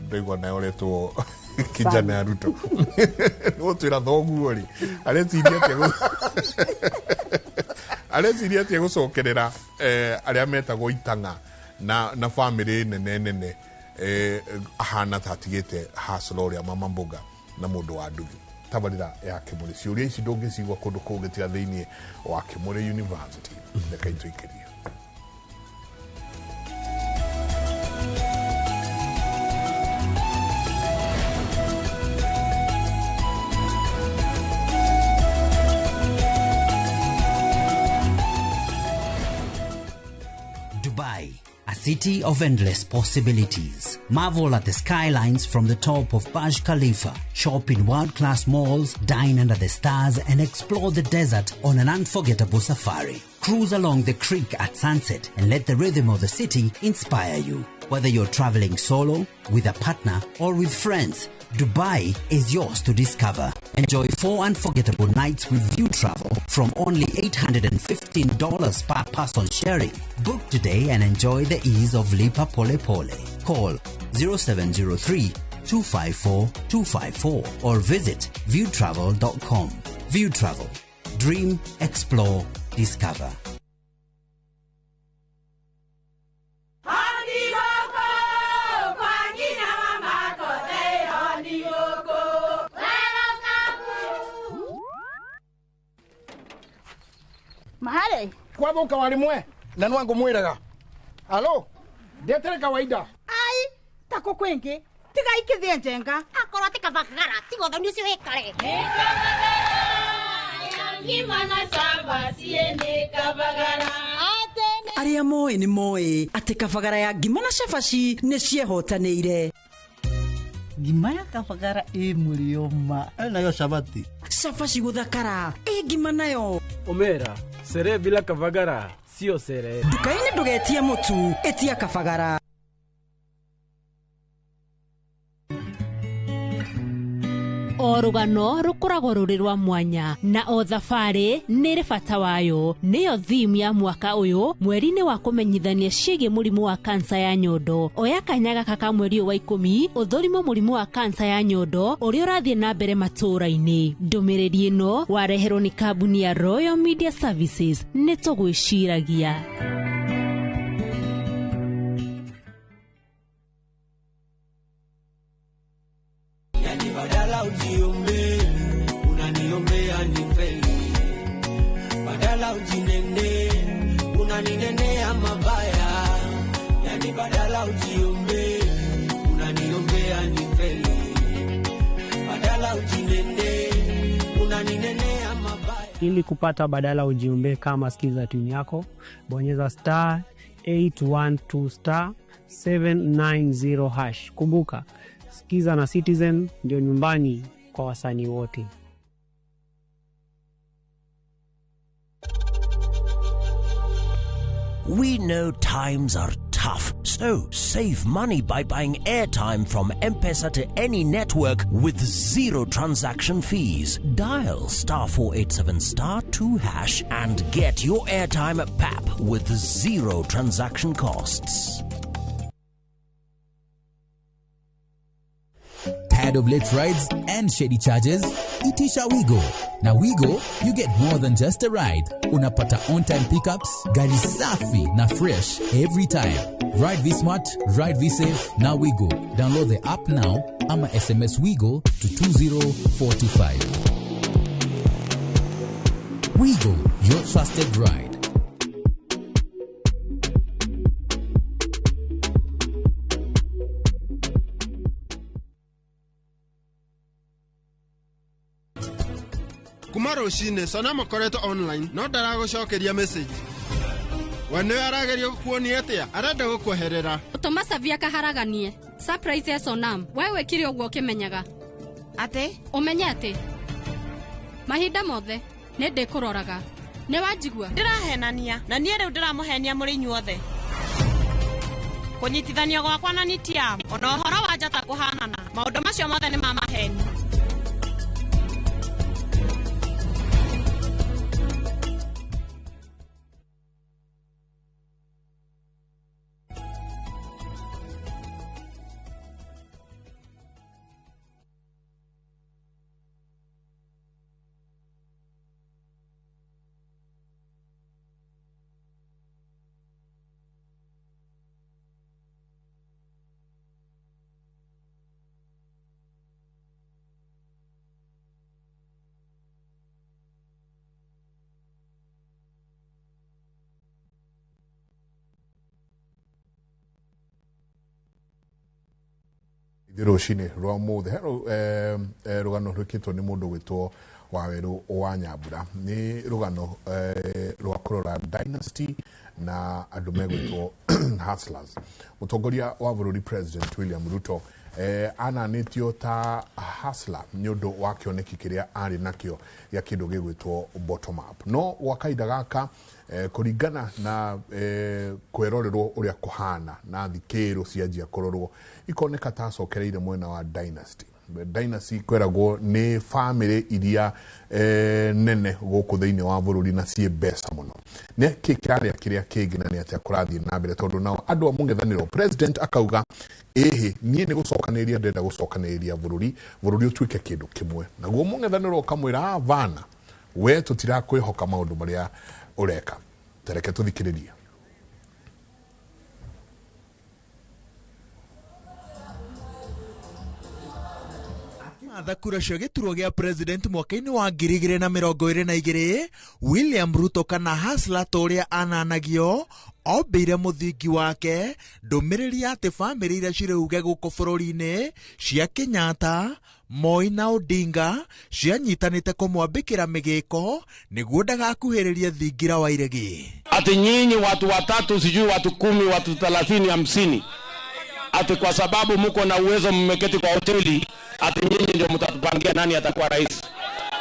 ndaigua nawe ũretwo kijana ya Ruto, nĩ ũgũtwĩra thoguo rĩ areciria atĩa gũcokerera arĩa metagwo itang'a na bamĩrĩ nene nene, ahana ta atigĩte hustler ũrĩa mama mboga na mũndũ wa nduthi. Tabarĩra ya Kĩmũrĩ, ciũria ici ndũngĩcigua kũndũ kũngĩ tiga thĩinĩ wa Kĩmũrĩ University. Reke itũikĩrie. Dubai, a city of endless possibilities. Marvel at the skylines from the top of Burj Khalifa, shop in world-class malls, dine under the stars, and explore the desert on an unforgettable safari. Cruise along the creek at sunset and let the rhythm of the city inspire you. Whether you're traveling solo, with a partner, or with friends, Dubai is yours to discover. Enjoy 4 unforgettable nights with View Travel from only $815 per person sharing. Book today and enjoy the ease of Lipa Pole Pole. Call 0703 254 254 or visit viewtravel.com. View Travel. Dream, explore, discover. Mahale. Kwathuka wari mwe na nwangu mwiraga alo ndetere kawaida. Ai tako kwingi tiga ikithie Njenga akorwo ti kabagara tiga ũthoni ũcio wĩkare. Arĩa moĩ nĩ moĩ atĩ kabagara ya ngima na cabaci nĩ ciehotanĩire. Ngima ya kabagara ĩ mũrĩo ma nayo cabati. Cabaci gũthakara ĩ ngima nayo. Omera sere bila kabagara sio sere. Nduka-inĩ ndũgetie mũtu, ĩtia kabagara. O rũgano rũkoragwo rũrĩ rwa mwanya na o thabarĩ nĩ ĩrĩ bata wayo. Nĩyo theme ya mwaka ũyũ mweri-inĩ wa kũmenyithania ciĩgiĩ mũrimũ wa kansa ya nyondo. Oya kanya gaka ka mweri ũyũ wa 10 ũthũrimwo mũrimũ wa kansa ya nyondo ũrĩa ũrathiĩ na mbere matũũra-inĩ. Ndũmĩrĩri ĩno wareherwo nĩ kambuni ya Royal Media Services. Nĩ tũgwĩciragia. Badala ujiombe, unaniombea nifeli. Badala ujinene, unaninenea mabaya. Yani badala ujiombe, unaniombea nifeli. Badala ujinene, unaninenea mabaya. Ili kupata badala ujiombe kama skiza tune yako, bonyeza star 812 star 790 hash. Kumbuka, Skiza na Citizen ndio nyumbani kwa wasanii wote. We know times are tough. tough. So save money by buying airtime from M-Pesa to any network with zero transaction fees. Dial *487 *2# and get your airtime at PAP with zero transaction costs. Tired of late rides and shady charges? Itisha Wigo. Na Wigo, you get more than just a ride. Unapata on-time pickups, gari safi na fresh every time. Ride V-Smart, ride V-Safe, na Wigo. Download the app now ama SMS Wigo to 20425. Wigo, your trusted ride. Kuma rũcinĩ Sona makoretwo online no ndaragũcokeria message. We nĩwe arageria gũkuonia atĩa? Arenda gũkweherera. Tũma Savia kaharaganie. Surprise ya Sonam. We wekire ũguo ũkĩmenyaga. Atĩ? Ũmenye atĩ. Mahinda mothe nĩ ndĩkũroraga. Nĩ wanjigua? Ndĩrahenania na niĩ rĩu ndĩramũhenia mũrĩ inyuothe. Kũnyitithanio gwakwa na Nitiam ona ũhoro wa njata kũhanana. Maũndũ macio mothe nĩ ma maheni. Rũcinĩ rwa mũthĩ he rũgano rwĩkĩtwo nĩ mũndũ gwĩtwo Wawerũ wa Nyambura. Nĩ rũgano rwa kũrora dynasty na andũ megwĩtwo hustlers. Mũtongoria wa bũrũri President William Ruto ananĩtio ta hustler nĩ ũndũ wa kĩoneki kĩrĩa arĩ nakĩo gĩa kĩndũ gĩgwĩtwo bottom up. No gwa kahinda gaka kũringana na kwĩrorerwo ũrĩa kũhana na thikĩro cianjia kũrorwo ikoneka ta acokereire mwena wa dynasty. Dynasty kwĩragwo nĩ family iria nene gũkũ thĩinĩ wa bũrũri na ciĩ mbeca mũno. Nĩ kĩ kĩrarĩa kĩrĩa kĩngĩ na nĩ atĩa kũrathiĩ na mbere tondũ nao andũ a mũng'ethanĩro president akauga ĩhĩ niĩ nĩ gũcokanĩrĩria ndĩrenda gũcokanĩrĩria bũrũri, bũrũri ũtuĩke kĩndũ kĩmwe. Naguo mũng'ethanĩro ũkamwĩra avana we tũtirakwĩhoka maũndũ marĩa ũreka. Tereke tũthikĩrĩrie. Matha kura cia gĩturwa gĩa president mwaka-inĩ wa 2022 William Ruto kana Hustler ta ũrĩa ananagio ombĩire mũthingi wake ndũmĩrĩri ya atĩ bamĩrĩ iria cirĩ uge gũkũ bũrũri-inĩ cia Kenyatta, Moi na Odinga cianyitanĩte kũmwambĩkĩra mĩgĩko nĩguo ndagakuhĩrĩrie thingira wa iregi. Ati nyinyi watu watatu sijui watu 10 watu 30 50 ati kwa sababu muko na uwezo mmeketi kwa hoteli ati nyinyi ndio mtatupangia nani atakuwa rais.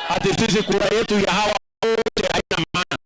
Ati sisi kura yetu ya hawa wote haina maana.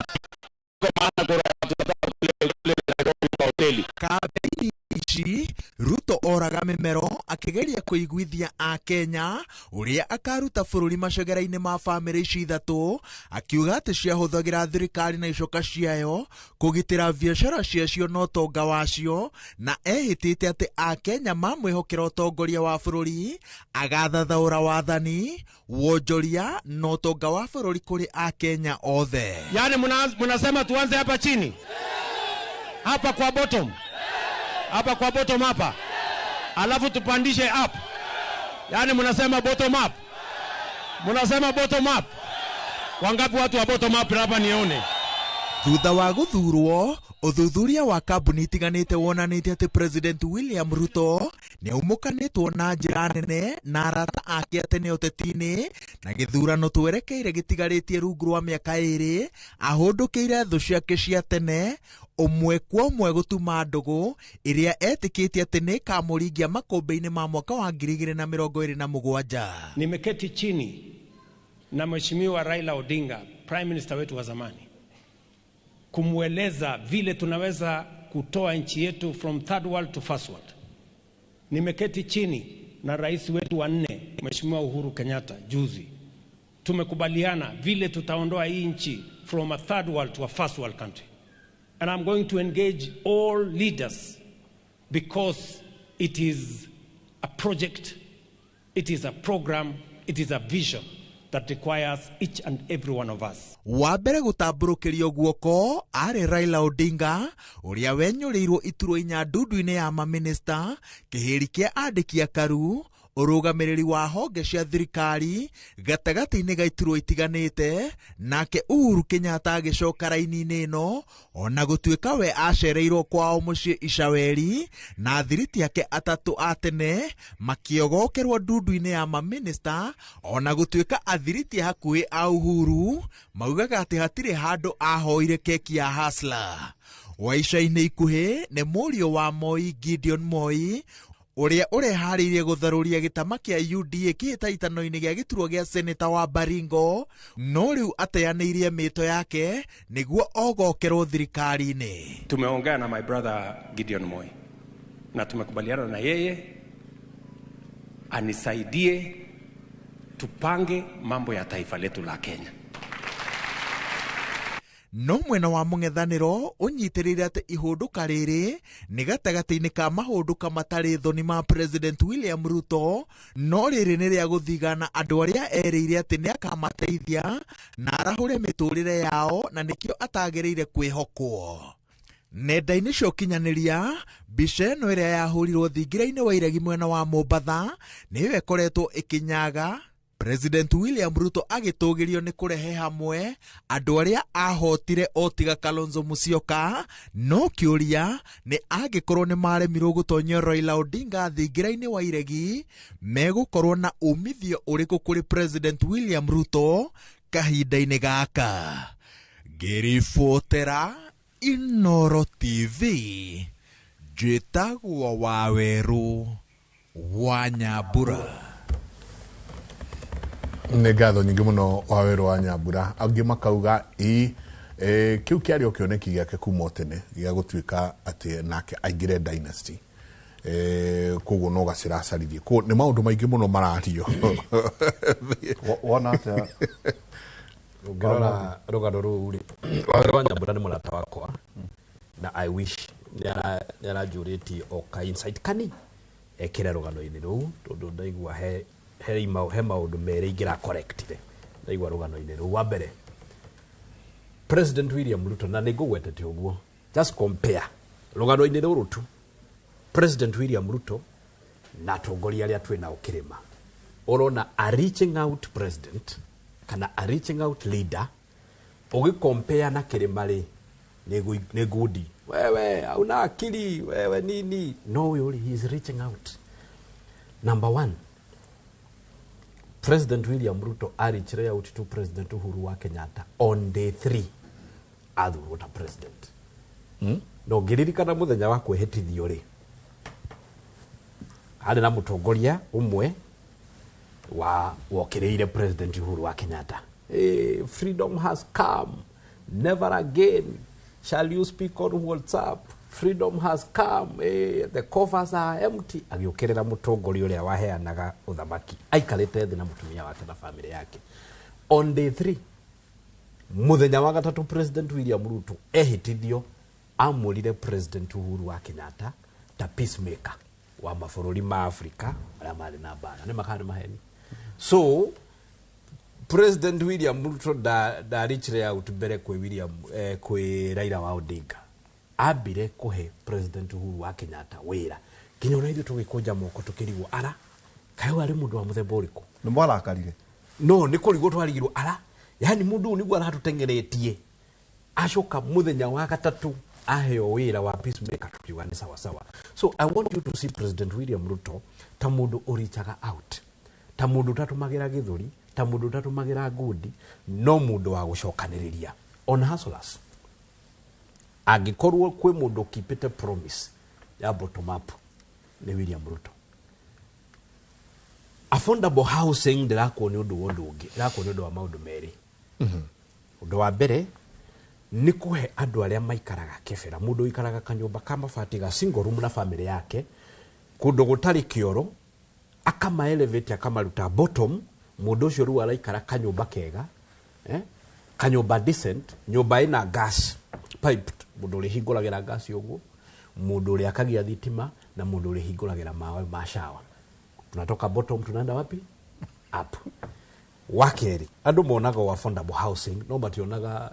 Kwa maana kura watu watatu kule Nairobi kwa hoteli. Kabeini ici Ruto oraga mĩmero akĩgeria kũiguithia Akenya ũrĩa akaruta bũrũri macegera-inĩ ma bamĩrĩ ici ithatũ akiuga atĩ ciahũthagĩra thirikari na icoka ciayo kũgitĩra biacara ciacio na ũtonga wacio na ehĩtĩte atĩ Akenya mamwĩhokera ũtongoria wa bũrũri agathathaũra wathani wonjoria na ũtonga wa bũrũri kũrĩ Akenya othe. Yani mnasema tuanze hapa chini, hapa kwa bottom, hapa kwa bottom hapa, alafu tupandishe up. Yani mnasema bottom up, mnasema bottom up. Wangapi watu wa bottom up hapa nione? Thutha wa guthurwo uthuthuria wa kambuni itiganite wonanĩtie atĩ President William Ruto nĩaumũkanĩtwo na njĩra nene na arata ake a tene ũteti-inĩ na gĩthurano twerekeire gĩtigarĩtie rungu rwa mĩaka 2 ahũndũkĩire thũ ciake cia tene ũmwe kwa ũmwe gũtuma ndũgũ ĩrĩa etĩkĩtie atĩ nĩĩkamũringia makũmbĩ-inĩ ma mwaka wa 2027. Nimeketi chini na Mheshimiwa Raila Odinga, Prime Minister wetu wa zamani, kumweleza vile tunaweza kutoa nchi yetu from third world to first world. Nimeketi chini na rais wetu wa nne, Mheshimiwa Uhuru Kenyatta, juzi. Tumekubaliana vile tutaondoa hii nchi from a third world to a first world country. And I'm going to engage all leaders because it is a project, it is a program, it is a vision that requires each and every one of us. Wa mbere gũtambũrũkĩrio guoko arĩ Raila Odinga, ũrĩa wenyũrĩirwo iturwa inya ndundu-inĩ ya mamĩnĩsta, kĩhĩri kĩa andĩki akaru, ũrũgamĩrĩri wa honge cia thirikari gatagatĩ-inĩ ga iturwa itiganĩte, nake Uhuru Kenyatta agĩcoka raini-inĩ ĩno ona gũtuĩka we acereirwo kwao mũciĩ Icaweri, na thiriti yake atatũ a tene makĩogokerwo ndundu-inĩ ya mamĩnĩsta, ona gũtuĩka athiriti hakuhĩ a Uhuru maugaga atĩ hatirĩ handũ ahoire keki ya Hustler. Wa ica-inĩ ikuhĩ nĩ mũriũ wa Moi, Gideon Moi, ũrĩa ũreharĩirie gũtharũria gĩtama kĩa UDA kĩhĩtahĩtano-inĩ gĩa gĩturwa gĩa seneta wa Baringo, no rĩu ateanĩirie mĩto yake nĩguo ogokerwo thirikari-inĩ. Tumeongea na my brother Gideon Moi na tumekubaliana na yeye anisaidie tupange mambo ya taifa letu la Kenya. No mwena wa mũng'ethanĩro ũnyitĩrĩire atĩ ihũndũka rĩrĩ nĩ gatagatĩ-inĩ ka mahũndũka matarĩ thoni ma President William Ruto, no rĩrĩ nĩ rĩa gũthigana andũ arĩa erĩire atĩ nĩ akamateithia na arahũre mĩtũrĩre yao, na nĩkĩo atagĩrĩire kwĩhokwo. Nenda-inĩ cia ũkinyanĩria, mbica ĩno ĩrĩa yahũrirwo thingira-inĩ wa iregi mwena wa Mombatha nĩyo ĩkoretwo ĩkĩnyaga President William Ruto agĩtũgĩrio nĩ kũrehe hamwe andũ arĩa ahotire o tiga Kalonzo Musyoka, no kĩũria nĩ angĩkorwo nĩ maremirwo gũtonyia Raila Odinga thingira-inĩ wa iregi, megũkorwo na umithio ũrĩkũ kũrĩ President William Ruto kahinda-inĩ gaka. Ngĩribotera Inoro TV, njĩtagwo Wawerũ wa Nyambura. Nĩ ngatho nyingĩ mũno Wawerũ wa Nyambura. Angĩ makauga ĩ kĩu kĩarĩ o kĩoneki gĩake kuma o tene gĩa gũtuĩka atĩ nake aingĩre dynasty, koguo no gacĩra acaririe. Koguo nĩ maũndũ maingĩ mũno marario. Wona atĩa? Ũngĩrora rũgano rũu rĩ, Wawerũ wa Nyambura nĩ mũrata wakwa na I wish nĩ aranjũrĩtie o ka insight kani ekĩre rũgano-inĩ rũu, tondũ ndaigua he maũndũ merĩ ingĩra correctire ndaigua rũgano-inĩ rũu. Wa mbere, President William Ruto, na nĩngũgwetete ũguo, just compare rũgano-inĩ rũrũ tu, President William Ruto na atongoria arĩa twĩ nao kĩrĩma, ũrona a reaching out president kana a reaching out leader ũgĩcompare na kĩrĩma rĩ, nĩ ngundi, wewe hauna akili, wewe nini. No, ũyũ rĩ, he is reaching out. Number one, President William Ruto reached out to President Uhuru wa Kenyatta on day 3 athurwo ta president. No ngĩririkana mũthenya wa kwĩhĩtithio rĩ, harĩ na mũtongoria ũmwe wa wokĩrĩire President Uhuru wa Kenyatta. Hey, freedom has come, never again shall you speak on WhatsApp, freedom has come, hey, the coffers are empty. Agĩũkĩrĩra mũtongoria ũrĩa waheanaga ũthamaki aikarĩte thĩ na mũtumia wake na family yake. On day 3, mũthenya wa gatatũ, President William Ruto ehĩtithio amũrire President Uhuru wa Kenyatta ta peacemaker wa mabũrũri ma Afrika arĩa marĩ na mbara. Nĩ makana maheni. So President William Ruto da reached out mbere kwĩ William kwĩ Raila wa Odinga. Ambire kũhe President Uhuru wa Kenyatta wĩra nginya ona ithuĩ tũgĩkũnja moko tũkĩrigwo, ara kaĩ ũyũ arĩ mũndũ wa mũthemba ũrĩkũ? Nĩ mwarakarire? No, nĩ kũrigwo twarigirwo, ara yani mũndũ ũyũ nĩguo aratũteng'eretie. Acoka mũthenya wa gatatũ aheo wĩra wa peacemaker, tukiuga nĩ sawa sawa. So I want you to see President William Ruto ta mũndũ ũrichaga out, ta mũndũ ũtatũmagĩra gĩthũri, ta mũndũ ũtatũmagĩra ngundi, no mũndũ wa gũcokanĩrĩria on hustlers. Angĩkorwo kwĩ mũndũ keepĩte promise ya bottom up nĩ William Ruto. Affordable housing ndĩrakwo nĩ ũndũ wa ũndũ ũngĩ, ndĩrakwo nĩ ũndũ wa maũndũ merĩ. Ũndũ wa mbere Nĩ kũhe andũ arĩa maikaraga kebera, mũndũ ũikaraga kanyũmba ka mabati ga single room na family yake, kũndũ gũtarĩ kĩoro, akama elevate akamaruta bottom, mũndũ ũcio rĩu araikara kanyũmba kega, kanyũmba decent, nyũmba ĩna gas piped, mũndũ ũrĩhingũragĩra gas ũguo, mũndũ ũrĩa akagia thitima na mũndũ ũrĩhingũragĩra maĩ ma shower. Tunatoka bottom tunaenda wapi? Up. Wa kerĩ, andũ monaga o affordable housing no mationaga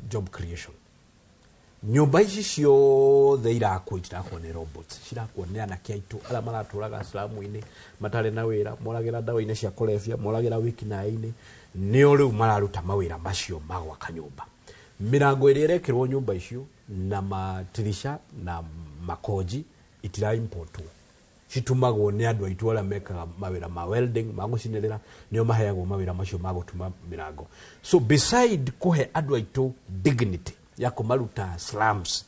job creation. Nyũmba ici ciothe irakwo itirakwo nĩ robots, cirakwo nĩ anake aitũ arĩa maratũraga slum-inĩ matarĩ na wĩra, moragĩra ndawa-inĩ cia kũrebia, moragĩra wĩkinaĩ-inĩ, nĩo rĩu mararuta mawĩra macio ma gwaka nyũmba. Mĩrango ĩrĩa ĩrekĩrwo nyũmba icio na matirisha na makonji itira-importwo, citumagwo nĩ andũ aitũ arĩa mekaga mawĩra ma welding, ma gũcinĩrĩra, nĩo maheagwo mawĩra macio ma gũtuma mĩrango. So beside kũhe andũ aitũ dignity ya kũmaruta slums,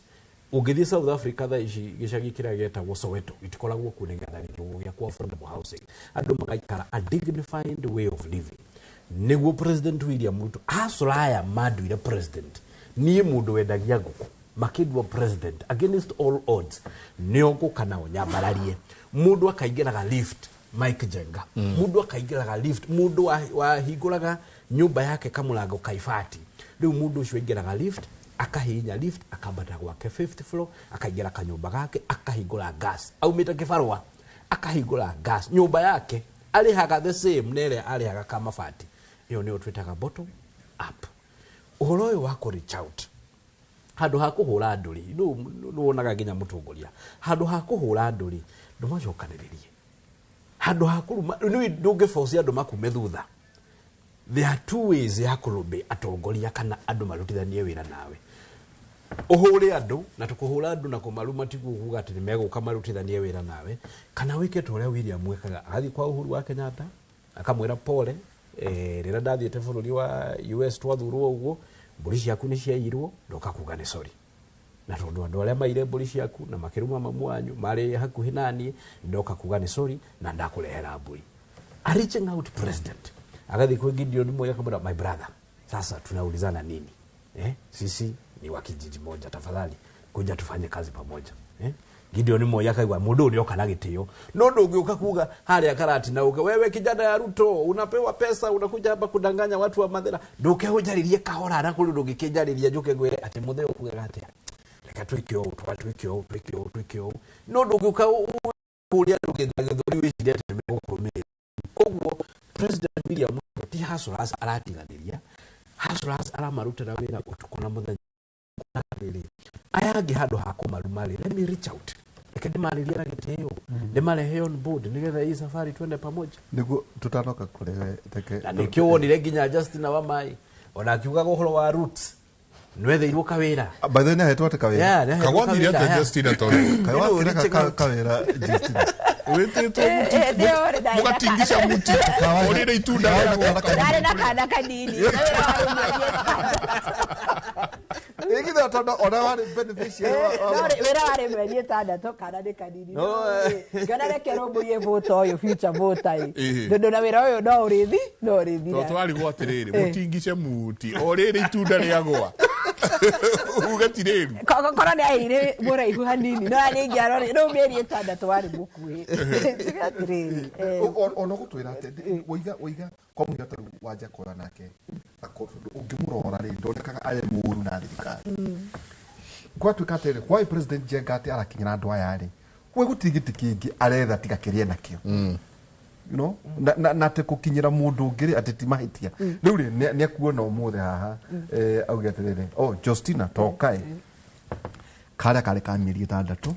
ũngĩthiĩ South Africa thaa ici gĩcagi kĩrĩa gĩetagwo Soweto gĩtikoragwo kuo nĩgetha gĩakwo affordable housing, andũ magaikara a dignified way of living. Nĩguo President William Ruto aculaya manduire president, niĩ mũndũ wendagia ngũkũ makĩndua president against all odds, nĩo ngũka nao nyambararie. Mũndũ akaingĩraga lift, Mike Njenga, mũndũ akaingĩraga lift, mũndũ wahingũraga nyũmba yake kamũrango ka ibati, rĩu mũndũ ũcio aingĩraga lift, akahihinya lift, akambata gwake fifth floor, akaingĩra kanyũmba gake, akahingũra gas, aumĩte kĩbarũa, akahingũra gas nyũmba yake, arĩhaga the same na ĩrĩa arĩhaga kamabati. Ĩyo nĩyo twĩtaga bottom up. Ũhoro ũyũ wa kũ reach out, handũ ha kũhũra andũ rĩ, nĩ wonaga nginya mũtongoria, handũ ha kũhũra andũ rĩ, ndũmacokanĩrĩrie, handũ ha kũruma, nĩ ndũngĩbocia andũ makume thutha. There are two ways ya kũrũmbe atongoria kana andũ marutithanie wĩra nawe. Ũhũre andũ, na tũkũhũra andũ na kũmaruma tiguo kuga atĩ nĩmegũka marutithanie wĩra nawe, kana wĩke ta ũrĩa William wekaga, agathiĩ kwa Uhuru wa Kenyatta akamwĩra pole, rĩrĩa ndathiĩte bũrũri wa US twathurwo ũguo, mbũri ciaku nĩ ciaiyirwo, ndoka kuga nĩ sorry. Na tondũ andũ arĩa maire mbũri ciaku na makĩruma mamu wanyu marĩ hakuhĩ naniĩ, ndoka kuga nĩ sorry na ndakũrehera mbũri. A reaching out president agathiĩ kwĩ Gideon Moi akamwĩra, my brother, sasa tunaulizana nini? Sisi ni wa kijiji moja, tafadhali kuja tufanye kazi pamoja. Gideon Moi akaigua mũndũ ũyũ nĩoka na gĩtĩo, no ndũngĩũka kuga harĩa Karatina uge wewe kijana ya Ruto unapewa pesa unakuja hapa kudanganya watu wa Mathira, ndũke ũnjarĩrie kahora na kũrĩ ndũngĩkĩnjarĩria njũke ngwĩre atĩ mũthee ũkugaga atĩa, reke twĩke ũũ, twĩke ũũ, twĩke ũũ, twĩke ũũ, no ndũngĩũka kũrĩa ndũgĩthũri wĩcirie atĩ nĩmegũkũrũmĩrĩra. Koguo President William Ruto ti hustlers aratiganĩria, hustlers aramarutĩra wĩra ũtukũ na mũthenya. Aya angĩ handũ ha kũmaruma rĩ, let me reach out, reke ndĩmarĩrie na gĩtĩo, ndĩmarehe on board nĩgetha hii safari twende pamoja. Nĩguo tutanoka kũrĩ we, reke Na nĩkĩo wonire nginya Justin Wamaĩ ona akiugaga ũhoro wa roots, nĩwetheirwo kawĩra. By the way, nĩahetwo atĩ kawĩra? Yeah, nĩahetwo Kagwathire kawĩra, atĩa yeah. Justina tondũ? Kagwathire kawĩra Justina. Wĩtĩtwo mũgatingica mũti, ũrĩre itunda rĩa gwaka. Ndarĩ na kana kanini. Ĩgitha tondũ ona warĩ beneficiary wa Wĩra warĩ mĩeri ĩtandatũ kana nĩ kanini. Ngĩona reke rũmbũiye voter ũyũ, future voter ĩ. Tondũ na wĩra ũyũ no ũrĩthi, no ũrĩthira. Tondũ twarigwo atĩrĩrĩ, mũtingice muti, o rĩrĩ itunda rĩagwa. Uge ti rĩru. Korwo nĩ aheire mũraihu hanini, no arĩ ingĩarorire, rĩu mĩeri ĩtandatũ warĩ mũkuhĩ. Tuge atĩrĩrĩ, Ona gũtwĩra atĩ, waiga kwa mũhiano ta rĩu wanja kuoya nake, tondũ ũngĩmũrora rĩ, ndonekaga arĩ mũũru na thirikari. Gwatuĩka atĩrĩrĩ, why President Njenga atĩ arakinyĩra andũ aya rĩ, we gũtirĩ gĩtĩ kĩngĩ aretha tiga kĩrĩa enakĩo. You know? Na atĩ gũkinyĩra mũndũ ũngĩ rĩ, atĩ ti mahĩtia. Rĩu rĩ, nĩekuona ũmũthĩ haha, auge atĩrĩrĩ, oh, Justina, toka ĩ. Karĩa karĩ ka mĩeri ĩtandatũ,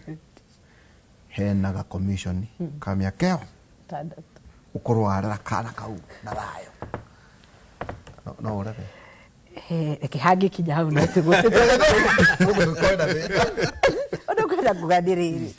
hena ga commission ka mĩaka ĩyo. Ĩtandatũ. Ũkorwo warera kana kau na thayũ. No ũrere. Reke hangĩkinya hau no tũgũte. Ũndũ ngwenda kuga nĩ rĩrĩ.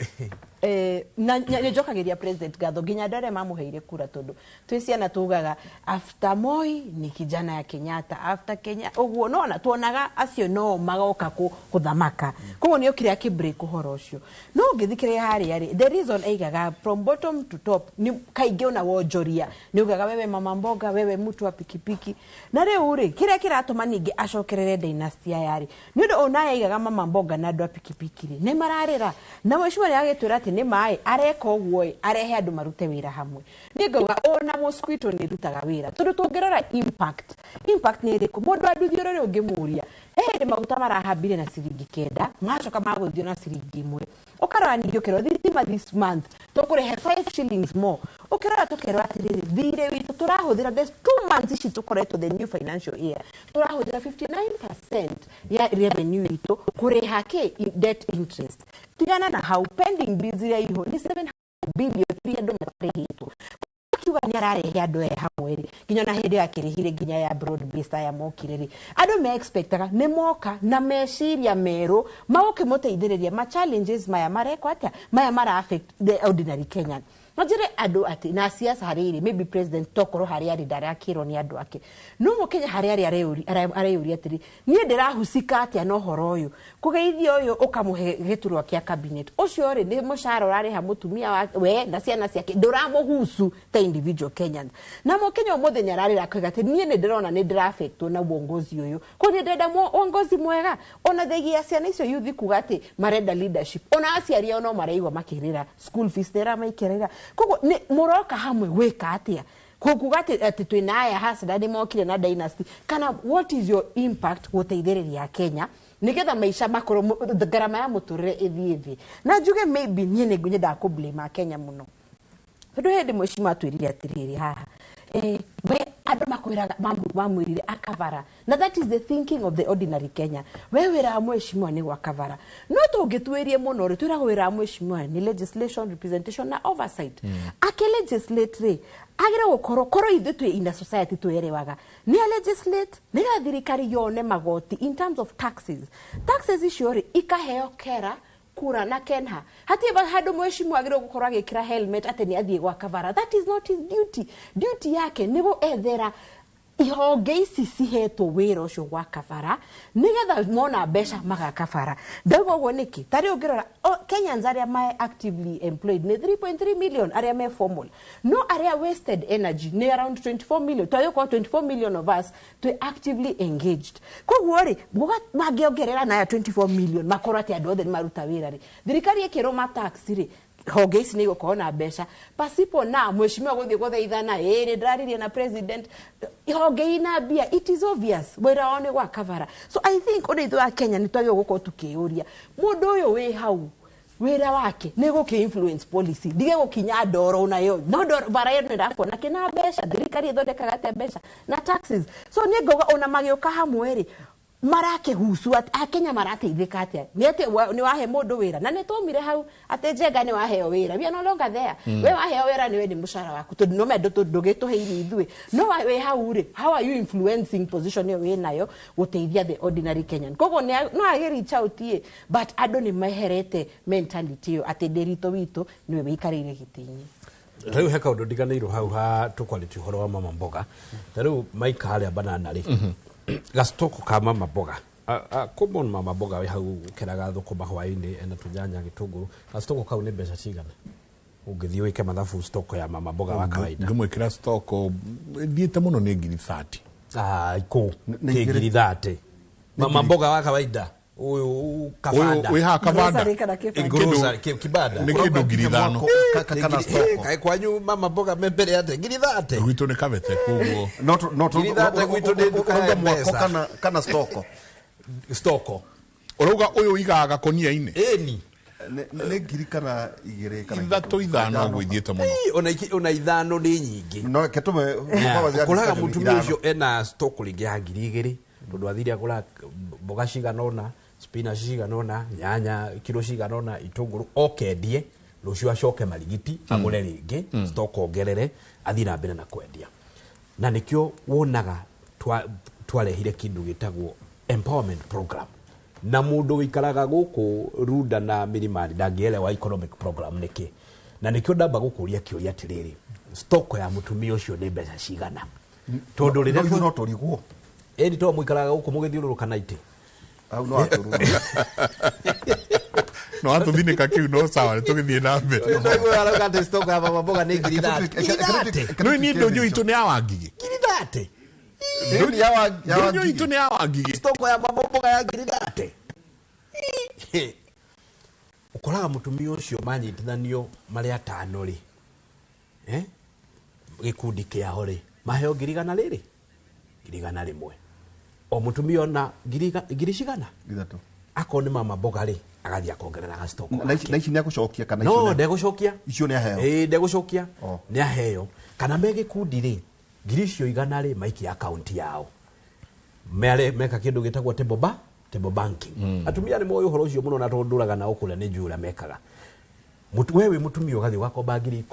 Na nĩ njokagĩria president ngatho nginya andũ arĩa mamũheire kura, tondũ twĩ ciana tugaga after Moi ni kijana ya Kenyatta, after Kenya ũguo nona tuonaga acio no magoka kũthamaka. Koguo nĩ okire akĩ break ũhoro ũcio. No ũngĩthikĩrĩria harĩa rĩ, the reason aigaga from bottom to top nĩ kaingĩ ona wonjoria nĩ ugaga wewe mama mboga, wewe mtu wa pikipiki. Na rĩu rĩ, kĩrĩa kĩratũma ningĩ acokerere dynasty aya rĩ, nĩ ũndũ ona aigaga mama mboga na andũ a pikipiki rĩ, nĩ mararĩra. Na mheshimiwa nĩ agĩtwĩra atĩ nĩ maĩ areka ũguo ĩ, arehe andũ marute wĩra hamwe. Niĩ ngauga ona mosquito nĩ ĩrutaga wĩra, tondũ tũngĩrora impact nĩ ĩrĩkũ, mũndũ wa nduthi ũrĩa ũngĩmũria he hĩndĩ maguta marahambire na ciringi 9, macoka magũthio na ciringi 1. Ũkarora ningĩ ũkerwo thitima this month tũkũrĩhe 5 shillings more. Ũkĩrora tũkerwo atĩrĩrĩ, thirĩ witũ tũrahũthĩra this 2 months ici tũkoretwo the new financial year, tũrahũthĩra 59% ya revenue itũ kũrĩha kĩ debt interest. Tigana na hau, pending bills iria iho nĩ 7 billion iria andũ matarĩhĩtwo. Akiuga nĩ ararehe andũ aya hamwe rĩ, nginya ona hĩndĩ ĩyo akĩrĩhire nginya ya broad based aya mokire rĩ, andũ me expectaga nĩ moka na meciria merũ magũkĩmũteithĩrĩria ma challenges maya marekwo atĩa, maya mara affect the ordinary Kenyan. No njĩre andũ atĩ na siasa harĩ rĩ, maybe president tokorwo harĩa arĩ ndarakĩrwo nĩ andũ ake, no mũkenya harĩa arĩ areyũria atĩrĩ, niĩ ndĩrahusika atĩa na ũhoro ũyũ? Kũgeithia ũyũ ũkamũhe gĩturwa kĩa cabinet, ũcio rĩ nĩ mũcara ũrarĩha mũtumia wake we na ciana ciake, ndũramũhusu ta individual Kenyans. Na mũkenya ũmũthĩ nĩ ararĩra akauga atĩ niĩ nĩ ndĩrona nĩ ndĩrafectwo na uongozi ũyũ, koguo nĩ ndĩrenda uongozi mwega. Ona thegia ciana icio youth kuga atĩ marenda leadership, ona aciari ao no maraigua makĩrĩra school fees nĩ ĩramaikĩrĩra. Koguo nĩ mũroka hamwe gwĩka atĩa? Kuga atĩ twĩna aya hasara nĩ mokire na dynasty, kana what is your impact gũteithĩrĩria Kenya nigetha maisha makorwo ngarama ya mũtũrĩre ĩthiĩ thĩ? Na njuge maybe niĩ nĩ nyendaga kũ blame Kenya mũno, tondũ hĩndĩ mheshimiwa atwĩrire atĩrĩrĩ haha, we andũ makwĩraga mamwĩrire akavara, na that is the thinking of the ordinary Kenya. We wĩra wa mheshimiwa nĩ gwaka bara. No tũngĩtuĩrie mũno rĩ, twĩragwo wĩra wa mheshimiwa nĩ legislation, representation na oversight. Akĩ legislate rĩ, agĩrĩirwo gũkorwo korwo ithuĩ twĩ in a society twĩerewaga nĩ a legislate nĩgetha thirikari yone magoti in terms of taxes. Taxes icio rĩ, ikaheo kera kura na kenha. Hatirĩ handũ mheshimiwa agĩrĩirwo gũkorwo agĩkĩra helmet atĩ nĩ athiĩ gwaka bara. That is not his duty. Duty yake nĩ gũethera ihonge ici cihetwo wĩra ũcio gwaka bara, nĩgetha mona mbeca magaka bara. Ndauga ũguo nĩkĩ? Ta rĩu ũngĩrora Kenyans arĩa me actively employed nĩ 3.3 million arĩa me formal, no arĩa wasted energy nĩ around 24 million. Twagĩkorwo 24 million of us twĩ actively engaged. Koguo rĩ, mangĩongerera naya 24 million makorwo atĩ andũ othe nĩ maruta wĩra rĩ, thirikari ĩkĩrũma tax rĩ, honge ici nĩ igũkorwo na mbeca pasipo na mheshimiwa gũthiĩ gũthaithana ĩĩ nĩ ndĩraririe na president honge ina mbia. It is obvious wĩra wao nĩ gwaka bara. So I think ũndũ ithuĩ wa Kenya nĩ twagĩrĩirwo gũkorwo tũkĩyũria mũndũ ũyũ wĩ hau wĩra wake nĩ gũkĩ influence policy, ndige gũkinya ndoro nayo no ndoro bara ĩyo nĩ ĩrakuona kĩna mbeca, thirikari ĩthondekaga atĩa mbeca na taxes. So niĩ ngauga ona magĩũka hamwe rĩ, marakĩhusu atĩ akenya marateithĩka atĩa? Nĩ atĩ nĩ wahe mũndũ wĩra, na nĩ twaumire hau atĩ Njenga nĩ waheo wĩra. We are no longer there. We waheo wĩra nĩ we nĩ mũcara waku, tondũ no mendo ndũgĩtũheire ithuĩ. No wĩ hau rĩ, how are you influencing position ĩyo wĩ nayo gũteithia the ordinary Kenyan? Koguo no agĩ reach out ĩ, but andũ nĩ meherete mentality ĩyo atĩ ndĩritũ witũ nĩwe wĩikarĩire gĩtĩ-inĩ. Rĩu he kaũndũ ndiganĩirwo hau ha tũkwarĩtie ũhoro wa mama mboga. Ta rĩu maika harĩa banana rĩ, gastoko ka mama mboga, common mama mboga wĩ hau ũkeraga thũkũma hwaĩ-inĩ ena tũnyanya gĩtũngũrũ, gastoko kau nĩ mbeca cigana ũngĩthiĩ wĩke mathabu stoko ya mama mboga wa kawaida? Ngĩmwĩkĩra stoko thiĩte mũno nĩ ngiri 30. Kũ Nĩ kĩ ngiri 30 mama mboga wa kawaida ũyũ kabanda? Ũyũ wĩ haha kabanda. Grocery kana kĩbanda? Grocery, kibanda. Nĩ kĩndũ ngiri 5. Kana stoko. Kaĩ kwanyu mama mboga me mbere atĩa ngiri 30? Gwitũ nĩ kabete koguo. No no Ngiri 30 gwitũ nĩ nduka ya ũrauga mwako mbeca. kana stoko? Stoko. Ũrauga ũyũ ũigaga gakonia-inĩ? Ĩni. Nĩ ngiri kana igĩrĩ kana 3 5 ũguo ithiĩte mũno. Ĩ, ona 5 nĩ nyingĩ. No reke tũme Ũkoraga mũtumia ũcio ena stoko rĩngĩ ya ngiri 2, tondũ athire agũra mboga cigana ũna, spinach cigana ũna, nyanya kiro cigana ũna, itũngũrũ, okendie, rũciũ acoke marigiti agũre rĩngĩ stock ongerere athiĩ na mbere na kwendia. Na nĩkĩo wonaga twarehire kĩndũ gĩtagwo empowerment program. Na mũndũ wĩikaraga gũkũ Runda na Milimani ndangĩelewa economic program nĩkĩ. Na nĩkĩo ndamba gũkũria kĩũria atĩrĩrĩ, stock ya mũtumia ũcio nĩ mbeca cigana? Tondũ rĩrĩa No ithuĩ no tũrigwo. Ĩni to mũikaraga gũkũ mũgĩthiũrũrũka na itĩ. Hau no atũruma. No atũthinĩka kĩu no sawa, nĩtũgĩthiĩ na mbere. Arauga atĩ stock ya mama mboga nĩ ngiri 30. No niĩ ndũnyũ itũ nĩ ya Wangigĩ. Ngiri 30. Ndũnyũ itũ nĩ ya Wangigĩ. Stock ya mama mboga ya ngiri 30. Ũkoraga mũtumia ũcio manyitithanio marĩ atano rĩ, gĩkundi kĩao rĩ, maheo ngiri igana rĩrĩ, ngiri igana rĩmwe. O mũtumia ona ngiri cigana? Ithatũ. Akorwo nĩ mama mboga rĩ, agathiĩ akongerera ga stock Na ici nĩ egũcokia kana No, icio nĩ- ndegũcokia. Icio nĩ aheo. Ĩĩ, ndegũcokia. Nĩ aheo. Kana me gĩkundi rĩ, ngiri icio igana rĩ, maikie akaunti yao. Mere meka kĩndũ gĩtagwo table banking. Atumia nĩ moĩ ũhoro ũcio mũno na tondũ ndũraga nao kũrĩa nĩ njũĩ ũrĩa mekaga. We wĩ mũtumia ũgathiĩ ũgakomba ngiri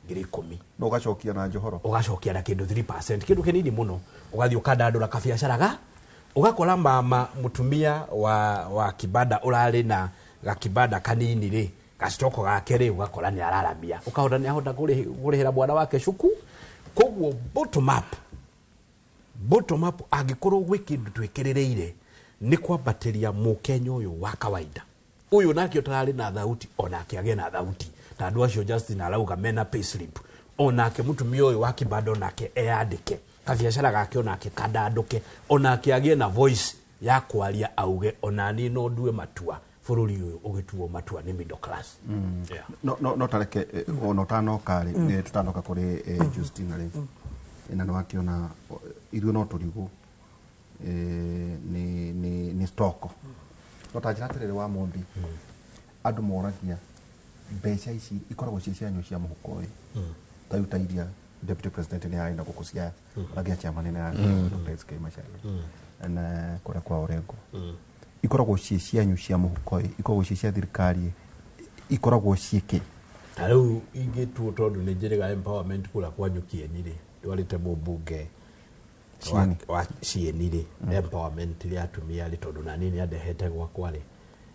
10,000. No ũgacokia na njohoro. Ũgacokia na kĩndũ 3%, kĩndũ kĩnini mũno. Ũgathiĩ ũkandandũra kabiacara ga, ũgakora mama mũtumia wa kibanda ũrarĩ na gakibanda kanini rĩ, gacitoko gake rĩ, ũgakora nĩ araramia. Ũkahota nĩ ahota kũrĩhĩra mwana wake cuku. Koguo bottom up, bottom up angĩkorwo gwĩ kĩndũ twĩkĩrĩrĩire nĩ kwambatĩria mũkenya ũyũ wa kawaida. Ũyũ nake ũtararĩ na thauti, onake agĩe na thauti. Ta andũ acio Justin arauga mena payslip. Onake mũtumia ũyũ wa kibanda onake eyandĩke. Kabiacara gake onake kandandũke. Onake agĩe na voice ya kwaria auge ona niĩ no ndue matua. Bũrũri ũyũ ũgĩtuo matua nĩ middle class. Yeah. No tareke ona ũtanoka rĩ, tũtanoka kũrĩ Justina rĩ. Na nĩ wakĩona ithuĩ no tũrigwo nĩ stock. No ta njĩra atĩrĩrĩ wa Mũmbi, andũ moragia mbeca ici ikoragwo ciĩ cianyu cia mũhuko ĩ. Ta rĩu ta iria deputy president nĩ arĩ na gũkũ cia agĩa chairman nĩ arĩ Dr. SK Macharia. Na kũrĩa kwa Orengo. Ikoragwo ciĩ cianyu cia mũhuko ĩ, ikoragwo ciĩ cia thirikari ĩ, ikoragwo ciĩ kĩ? Ta rĩu ingĩtuo tondũ nĩ njĩrĩga empowerment kũrĩa kwanyu Kieni rĩ, ndwarĩte mũmbunge wa Cieni rĩ, empowerment rĩ atumia rĩ, tondũ nani nĩ andehete gwakwa rĩ,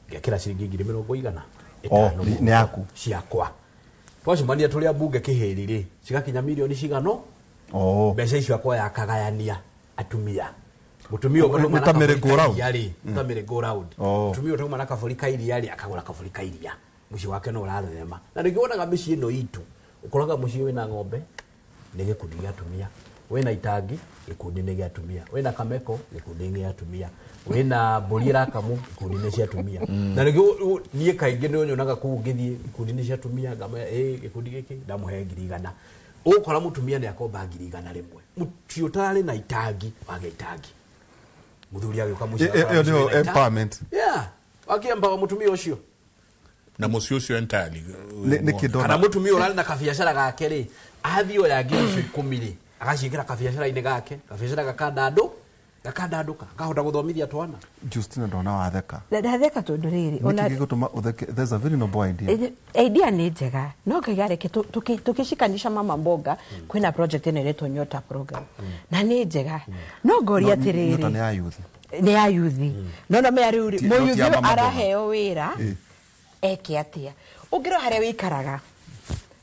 ngekĩra ciringi ngiri mĩrongo igana ĩtano Nĩ yaku? Ciakwa. Twacemania tũrĩ ambunge kĩhĩri rĩ, cigakinya mirioni cigano? Mbeca icio akoya akagayania atumia. Mũtumia ũmwe Nĩ ta merry go round. rĩ, ta merry go round. Mũtumia ũtauma na kabũri ka iria rĩ, akagũra kabũri ka iria. Mũciĩ wake no ũratherema. Na nĩkĩo wonaga mĩciĩ ĩno itũ, ũkoraga mũciĩ wĩna ng'ombe, nĩ gĩkundi gĩa atumia. Wĩna itangi, gĩkundi nĩ gĩa atumia. Wĩna kameko, gĩkundi nĩ gĩa atumia. Wĩna mbũri ĩrakamwo, gĩkundi nĩ cia atumia. Na nĩkĩo niĩ kaingĩ nĩ ũnyonaga kũu ngĩthiĩ, ikundi nĩ cia atumia, ngamwĩra, gĩkundi gĩkĩ, ndamũhe ngiri igana. Ũgũkora mũtumia nĩ akomba ngiri igana rĩmwe. Mũciĩ ũtararĩ na itangi, wagĩa itangi. Mũthuri agĩũka mũciĩ akora Ĩyo mũciĩ nĩyo wĩna itangi. empowerment. Yeah, akĩembawa mũtumia ũcio. Na mũciĩ ũcio entirely. Nĩ kĩndũ Kana mũtumia ũrarĩ na kabiacara gake rĩ, athiĩ oya ngiri icio ikũmi rĩ, agaciĩkĩra kabiacara-inĩ gake, kabiacara gakandandũka, akahota gũthomithia twana. Justina ndona watheka. Ndatheka tondũ rĩrĩ, Nĩkĩ gĩgũtũma ũtheke? There's a very noble idea. Idea nĩ njega, no ngaiga reke tũkĩcikanisha mama mboga, kwĩna project ĩno ĩretwo Nyota program. Na nĩ njega. No ngoria No, Nyota atĩrĩrĩ. nĩ ya youth. Nĩ ya youth. No no mea rĩu rĩ, Ti- no ti mũyuthi ya mama mboga. araheo wĩra, eke atĩa? Ũngĩrora harĩa wĩikaraga,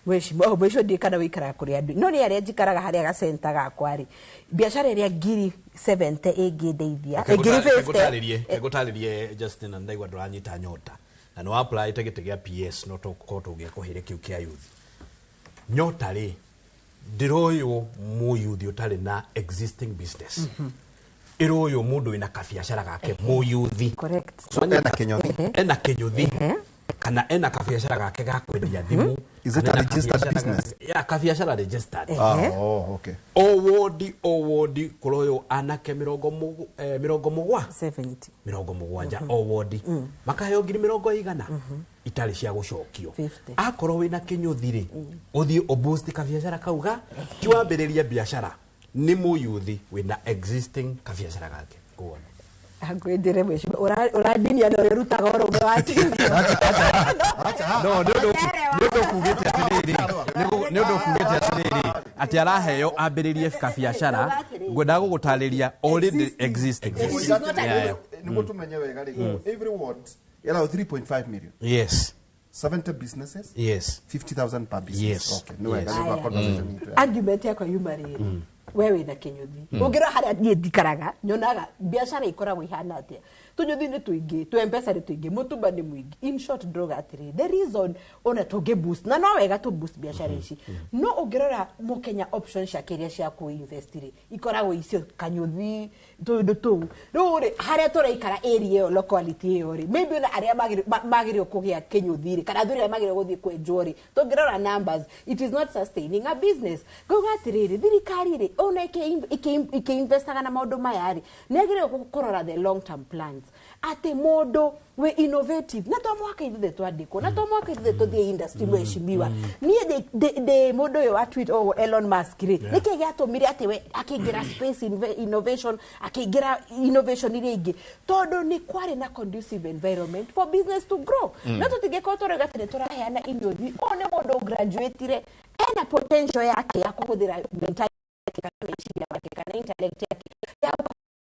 mheshimiwa ndiĩ kana wĩikaraga kũrĩa andũ, no nĩ harĩa njikaraga harĩa gacenta gakwa rĩ, biacara ĩrĩa ngiri 70 ĩngĩndeithia, ngiri 50. Ngũtarĩrie Justin, na ndaigua ndũranyita Nyota. Na nĩ wa-apply-ĩte gĩtĩ gĩa PS, no tũkorwo tũngĩakũheire kĩu kĩa youth. Nyota rĩ, ndĩroywo mũyuthi ũtarĩ na existing business. Ĩroywo mũndũ wĩna kabiacara gake mũyuthi. Correct. So, Ena kĩnyũthi. Ena kĩnyũthi. Kana ena kabiacara gake ga kwendia thimũ. Is it Kana a ena registered kabiacara business? Yeah, kabiacara registered. Oh, okay. O wodi, o wodi, kũroywo anake mĩrongo mũgwa? 70. Mĩrongo mũgwanja, o wodi. Makaheo ngiri mĩrongo igana? Itarĩ cia gũcokio. 50. Akorwo wĩna kĩnyũthi rĩ, ũthiĩ ũboost kabiacara kau ga, ti wambĩrĩrie biacara. Nĩ mũyuthi wĩna existing kabiacara gake. Kuona. Ngwĩnjĩre mheshimiwa, ũrandinia na ũrĩa ũrutaga ũrũme wa TV. No, nĩ ũndũ ũkugĩte atĩrĩrĩ, nĩ ũndũ ũkugĩte atĩrĩrĩ, atĩ araheo ambĩrĩrie kabiacara, ngwendaga gũgũtarĩria already existing. It is not a Yeah, yeah. Nĩguo tũmenye wega rĩ, every ward ĩraho 3.5 million. Yes. 70 businesses. Yes. 50,000 per business. Yes. Okay, nĩ wega, Yes. nĩ ũndũ wa conversation itũ. Argument yakwa yuma rĩrĩ, we wĩna kĩnyũthi, ũngĩrora harĩa niĩ ndikaraga nyonaga biacara ikoragwo ihana atĩa, tũnyũthi nĩ tũingĩ, tũ mpesa nĩ tũingĩ, mũtumba nĩ mũingĩ. In short, ndĩrauga atĩrĩ, the reason ona tũngĩ boost na no wega tũ boost biacara ici, no ũngĩrora mũkenya option ciake iria cia kũ invest rĩ, ikoragwo icio kanyũthi, tũndũ tũu. Rĩu rĩ, harĩa tũraikara area ĩyo, locality ĩyo rĩ, maybe ona arĩa magĩrĩirwo kũgĩa kĩnyũthi rĩ, kana athuri arĩa magĩrĩirwo gũthiĩ kwenjwo rĩ, tũngĩrora numbers, it is not sustaining a business. Ngauga atĩrĩrĩ, thirikari rĩ, ona ĩkĩinvestaga na maũndũ maya rĩ, nĩ agĩrĩirwo kũrora the long term plans, atĩ mũndũ wĩ innovative, na to mwaka ithuĩ twandĩkwo, na to mwaka ithuĩ tũthiĩ industry. Mheshimiwa, niĩ ndĩ mũndũ ũyũ wa tweet, oh, Elon Musk rĩ, nĩkĩ gĩatũmire atĩ we akĩingĩra space innovation, akĩingĩra innovation iria ingĩ? Tondũ nĩ kwarĩ na conducive environment for business to grow. No tũtingĩkorwo tũrauga atĩ nĩ tũraheana inyũthi, ũyũ nĩ mũndũ graduateire, ena potential yake ya kũhũthĩra mentality kana meciria make kana intellect yake ya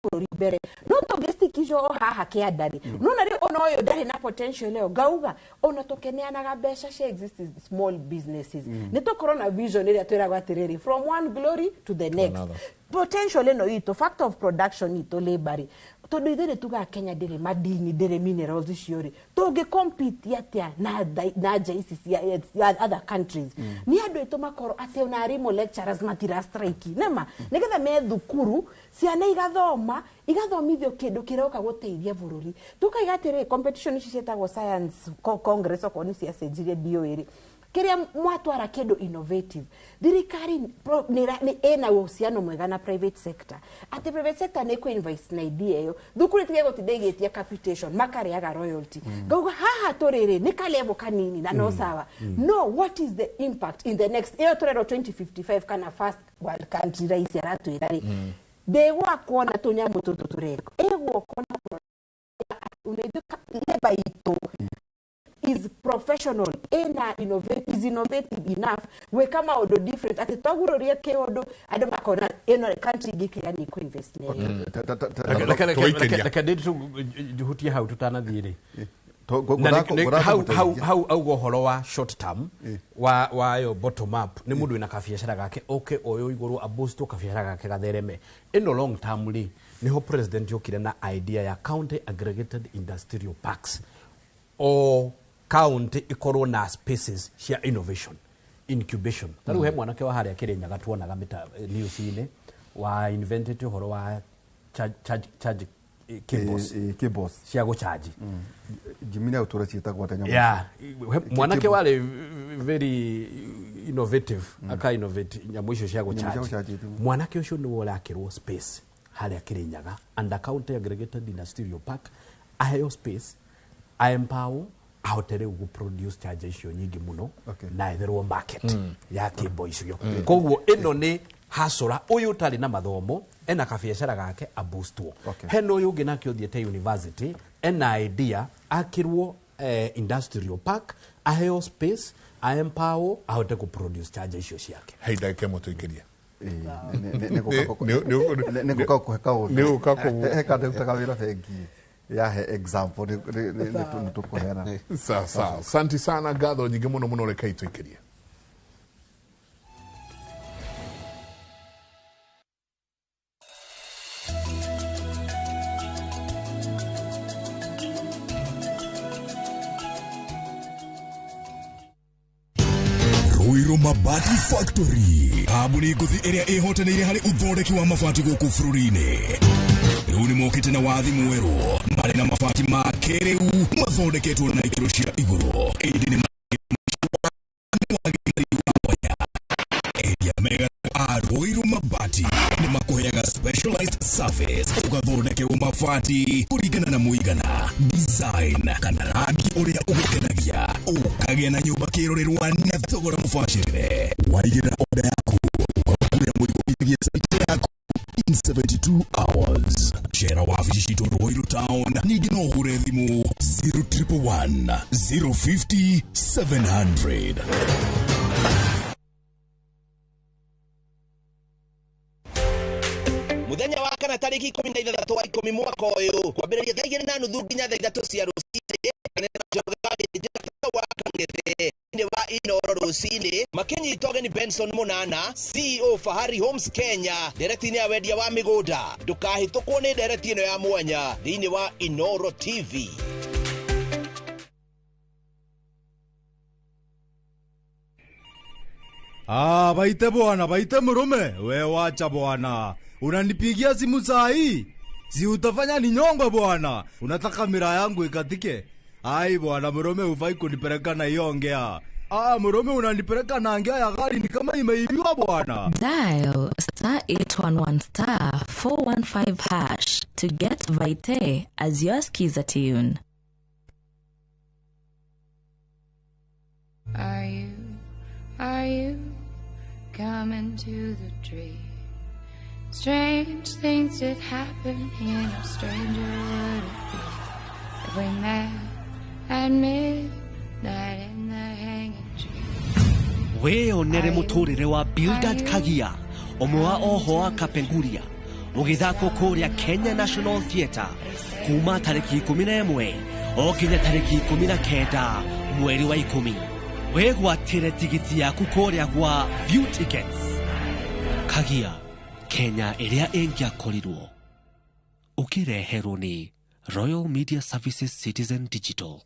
bũrũri mbere, no tũngĩstikicwo o haha kĩanda rĩ, nona rĩu ona ũyũ ndarĩ na potential ĩyo. Ngauga ona tũkĩneanaga mbeca cia existing small businesses, nĩ tũkorwo na vision ĩrĩa twĩragwo atĩrĩrĩ, from one glory to the next. Another. Potential ĩno itũ, factor of production itũ, labor rĩ, tondũ ithuĩ nĩ tugaga Kenya ndĩrĩ madini, ndĩrĩ minerals icio rĩ, tũngĩ compete atĩa na nja ici cia other countries? Nĩ andũ aitũ makorwo atĩ ona arimũ, lecturers, matira strike nĩma, nĩgetha me thukuru ciana igathoma, igathomithio kĩndũ kĩroka gũteithia bũrũri. Tũkaiga atĩrĩ, competition ici ciĩtagwo science congress, okorwo nĩ ciacenjirie DOA rĩ, kĩrĩa mwatwara kĩndũ innovative, thirikari nĩ ĩna uhusiano mwega na private sector, atĩ private sector nĩ kũ-invest na idea ĩyo, thukuru itige gũtinda igĩtia capitation, makarĩaga royalty. Ngauga haha tũrĩrĩ nĩ ka-level kanini na no sawa, no what is the impact in the next ĩyo tũrerwo 2055 kana first world country? Raisi aratwĩra rĩ, ndĩgwakwo na tũnyamũ tũtũ tũreka ĩgwokwo na leba itũ is professional, ina innovate, is innovative enough gwĩka maũndũ different, atĩ twagurũria kĩũndũ andũ makona ĩno country ingĩ kĩrĩa nĩ kũ-invest nayo. Reke ndĩ hutie hau tũtanathiĩ rĩ. Na hau auga ũhoro wa short term wa yo bottom up, nĩ mũndũ wĩna kabiacara gake oke oyo igũrũ aboostwo kabiacara gake gathereme. Ĩno long term rĩ, nĩho president yokire na idea ya county aggregated industrial parks, o county ikorwo na spaces cia innovation incubation. Ta rĩu he mwanake wa harĩa Kĩrĩnyaga tuonaga mĩta news-inĩ wa invented ũhoro wa charge cables. Cables. Cia gũchanji. Jimmy nĩ ũtũra ciĩtagwo atĩa nyamũ Yeah, icio? Mwanake warĩ very innovative, aka innovate nyamũ icio cia Nyamũ cia gũchanji. gũchanji, Mwanake ũcio nĩwe ũrakĩrwo space harĩa Kĩrĩnyaga under county aggregated industrial park, aheo space, aempower, ahote rĩu gũ-produce charger icio nyingĩ mũno na etherwo market ya kĩmbo icio. Koguo ĩno nĩ hasũra ũyũ ũtarĩ na mathomo ena kabiacara gake aboostwo. Hena ũyũ ũngĩ nake ũthiĩte university, ena idea, akĩrwo industrial park, aheo space, aempower, ahote gũ-produce charger icio ciake. Hei, ndagĩka ĩmwe tũikĩrie. Nĩ ngũka kũhe kaũndũ. Nĩ gũka kũ- He kandũ rutaga wĩra bengi yahe example, nĩ tũkũheana. Sawa sawa, asante sana, ngatho nyingĩ mũno mũno, rekei tũikĩrie. Ruiru Mabati Factory, kambuni ngũthi ĩrĩa ĩhotanĩire harĩ ũthondeki wa mabati gũkũ bũrũri-inĩ, rĩu nĩ mokĩte na wathi mwerũ marĩ na mabati ma kĩrĩu mathondeketwo na ikĩro cia igũrũ, ĩndĩ nĩ endia mega a Ruiru Mabati nĩ makũheaga specialized service, ũgathondekerwo mabati kũringana na mũigana, design kana rangi ũrĩa ũgũkenagia, ũkagĩa na nyũmba kĩrorerwa na thogora mũbacĩrĩre. Waigĩrĩra order yaku, ũgakuĩra mũrigo nginyagia site yaku in 72 hours. Cera wabici citũ Ruiru Town, ningĩ no ũhũre thimũ 0111 050 700. Muthenya wa kana. Kana tarĩki 16 wa 10 mwaka ũyũ kwambĩrĩria thaa 2:30 nginya thaa 3 cia rũcinĩ wa Kang'ethe thĩinĩ wa Inoro rũcinĩ makĩnyita ũgeni Benson Munana, CEO Fahari Homes Kenya, ndereti-inĩ ya wendia wa mĩgũnda. Ndũkahĩtũkwo nĩ ndereti ĩno ya mwanya thĩinĩ wa Inoro TV. Ah, baite bwana, baite murume. We wacha bwana. Unanipigia simu saa hii? Si utafanya ninyongwe bwana. Unataka mira yangu ikatike? Ai bwana, murume hufai kunipeleka na hiyo ongea. Ah, murume unanipeleka na ngea ya gari ni kama imeibiwa bwana. Dial star 811 star 415 hash to get Vite as your skiza tune. Are you coming to the tree? Strange things did happen here, no stranger would it be if we met at midnight in the hanging tree. Wĩyonere mũtũrĩre wa Bildad Kagia, ũmwe wa oho a Kapenguria, ũgĩthakwo kũrĩa Kenya National Theatre kuma tarĩki 11 o nginya tarĩki 19 mweri wa 10. Wĩgwatĩre tigiti yaku kũrĩa gwa View Tickets. Kagia, Kenya ĩrĩa ĩngĩakorirwo. Ũkĩreherwo nĩ Royal Media Services Citizen Digital.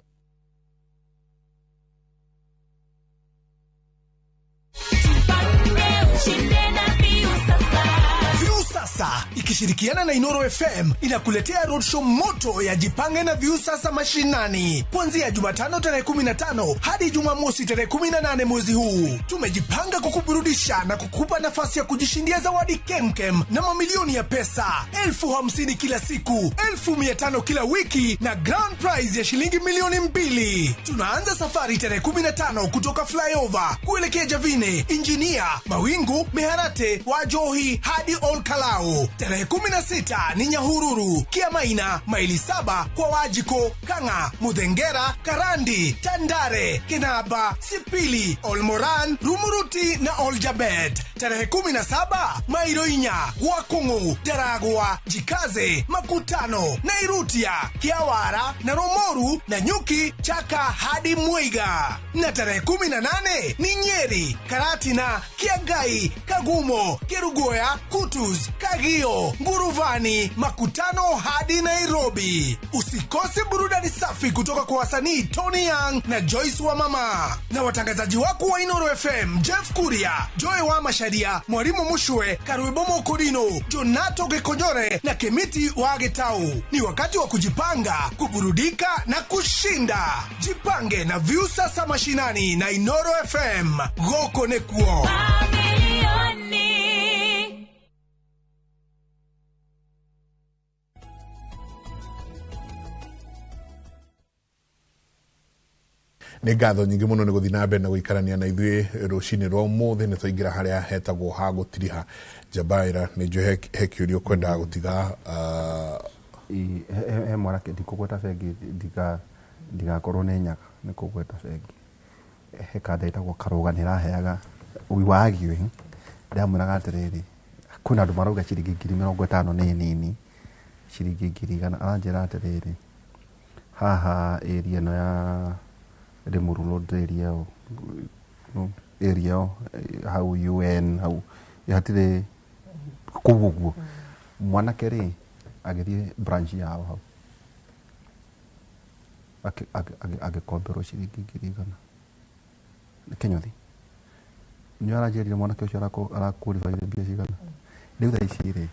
Viusasa ikishirikiana na Inoro FM inakuletea roadshow moto ya Jipange na Viusasa mashinani kuanzia Jumatano tarehe 15 hadi Jumamosi tarehe 18 mwezi huu. Tumejipanga kukuburudisha na kukupa nafasi ya kujishindia zawadi kemkem na mamilioni ya pesa, 50,000 kila siku, 500,000 kila wiki na grand prize ya shilingi 2,000,000. Tunaanza safari tarehe 15 kutoka Flyover kuelekea Javine, Injinia, Mawingu, Meharate, Wajohi hadi Olkalao. Tarehe 16 ni Nyahururu, Kiamaina, maili 7 kwa Wajiko, Kanga, Mudhengera, Karandi, Tandare, Kinaba, Sipili, Olmoran, Rumuruti na Oljabet. Tarehe 17 Mairoinya, Wakungu, Daragwa, Jikaze, Makutano, Nairutia, Kiawara na Romoru na Nyuki, Chaka hadi Mwiga. Na tarehe 18 ni Nyeri, Karatina, Kiagai, Kagumo, Kerugoya, Kutus, Kagio, Nguruvani, Makutano hadi Nairobi. Usikose burudani safi kutoka kwa wasanii Tony Young na Joyce wa Mama. Na watangazaji wako wa Inoro FM, Jeff Kuria, Joy wa Masharia, Mwalimu Mushwe, Karuebomo Kodino, Jonato Gekonyore na Kemiti wa Getau. Ni wakati wa kujipanga, kuburudika na kushinda. Jipange na Viusasa mashinani na Inoro FM. Goko nekuo. Nĩ ngatho nyingĩ mũno nĩ gũthiĩ na mbere na gũikarania na ithuĩ rũcinĩ rwa ũmũthĩ. Nĩ twaingĩra harĩa hetagwo ha gũtiriha. Njabaĩra, nĩ njũĩ he kĩũria ũkwendaga gũtiga. He mwanake ndikũgweta bengi, ndigakorwo nĩ nyaga nĩ kũgweta bengi. He kanda ĩtagwo Karũga nĩ ĩraheaga we were arguing, ndamwĩraga atĩrĩrĩ, kwĩna andũ marauga ciringi 50,000 nĩ nini, ciringi 100,000. Aranjĩra atĩrĩrĩ, haha area ĩno ya Limuru Road area area hau UN hau hatirĩ kũu ũguo. Mwanake rĩ agĩthiĩ branch yao hau agĩkomberwo ciringi 100,000 Kĩnyũthi. Nĩ aranjĩrire mwanake ũcio arakũribaire mbia cigana. Rĩu thaa ici rĩ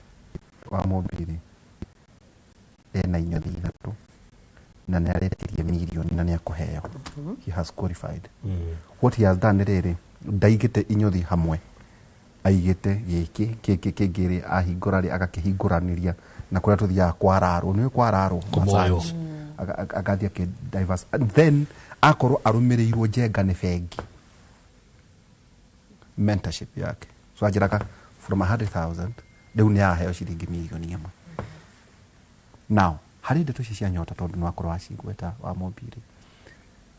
wa Mũmbi rĩ ena inyũthi 3 na nĩ aretirie mirioni na nĩ akũheo. He has qualified. What he has done rĩrĩ, ndaigĩte inyũthi hamwe, aigĩte gĩkĩ kĩngĩ kĩngĩ rĩ ahingũra rĩ agakĩhingũranĩria na kũrĩa tũthiaga kwararwo, nĩ kwararwo massage, agathiĩ akĩ diverse. And then akorwo arũmĩrĩirwo njenga nĩ bengi mentorship yake. So anjĩraga from 100,000 rĩu nĩ araheo ciringi 1,000,000. Now harĩ ndeto ici cia nyota tondũ nĩ wakorwo wacigweta wa Mũmbi rĩ,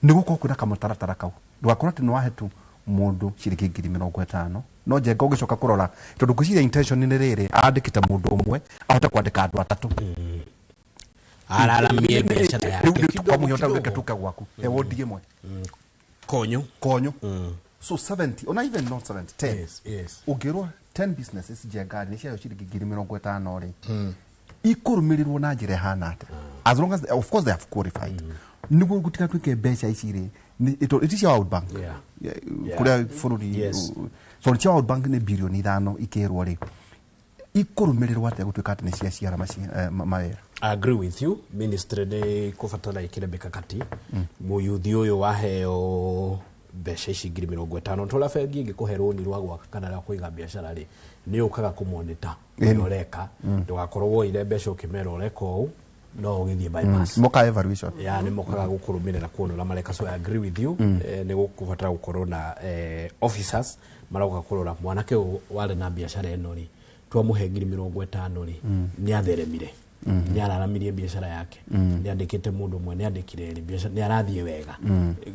nĩ gũkorwo kwĩna kamũtaratara kau, ndũgakorwo atĩ nĩ wahe tu Mundu ciringi 50,000 no Njenga ũgĩcoka kũrora tondũ ngwĩciria intention nĩ rĩrĩ andĩkĩte mũndũ ũmwe ahote kwandĩka andũ atatũ araramie biacara yake kwa mũhio ta reke tuke gwaku he wodi ĩmwe konyo so 70 ona even not 70 10 yes, yes. Ũngĩrwo 10 businesses Njenga nĩ ciayo ciringi 50,000 rĩ ikũrũmĩrĩrwo na njĩra ĩhana atĩa as long as they, of course they have qualified nĩguo gũtigatuĩke mbeca ici rĩ it cia World Bank kuria bũrũri so cia World Bank nĩ bilioni 5 ikĩrwo rĩ ikũrũmĩrĩrwo atĩa gũtuĩka atĩ nĩ cia ciara mawĩra. I agree with you ministry nĩ kũbatara ĩkĩre mĩkakati mũyuthi ũyũ waheo mbeca ici 50,000 tũrĩa bengi ĩngĩkũhe rũni rwa gwaka kana rwa kũiga biacara rĩ nĩ ũkaga kũmonita ũrĩa ũreka ndũgakorwo woire mbeca ũkĩmera ũreka ũũ no ũgĩthiĩ bypass moka evaluation ya nĩ mokaga gũkũrũmĩrĩra kuona ũrĩa mareka. So I agree with you nĩ gũkũbatara gũkorwo na officers maroka kũrora mwanake ũyũ warĩ na biacara ĩno rĩ twamũhe 50,000 rĩ nĩ atheremire nĩ araramirie biacara yake nĩ andĩkĩte mũndũ ũmwe nĩ andĩkire rĩ biacara nĩ arathiĩ wega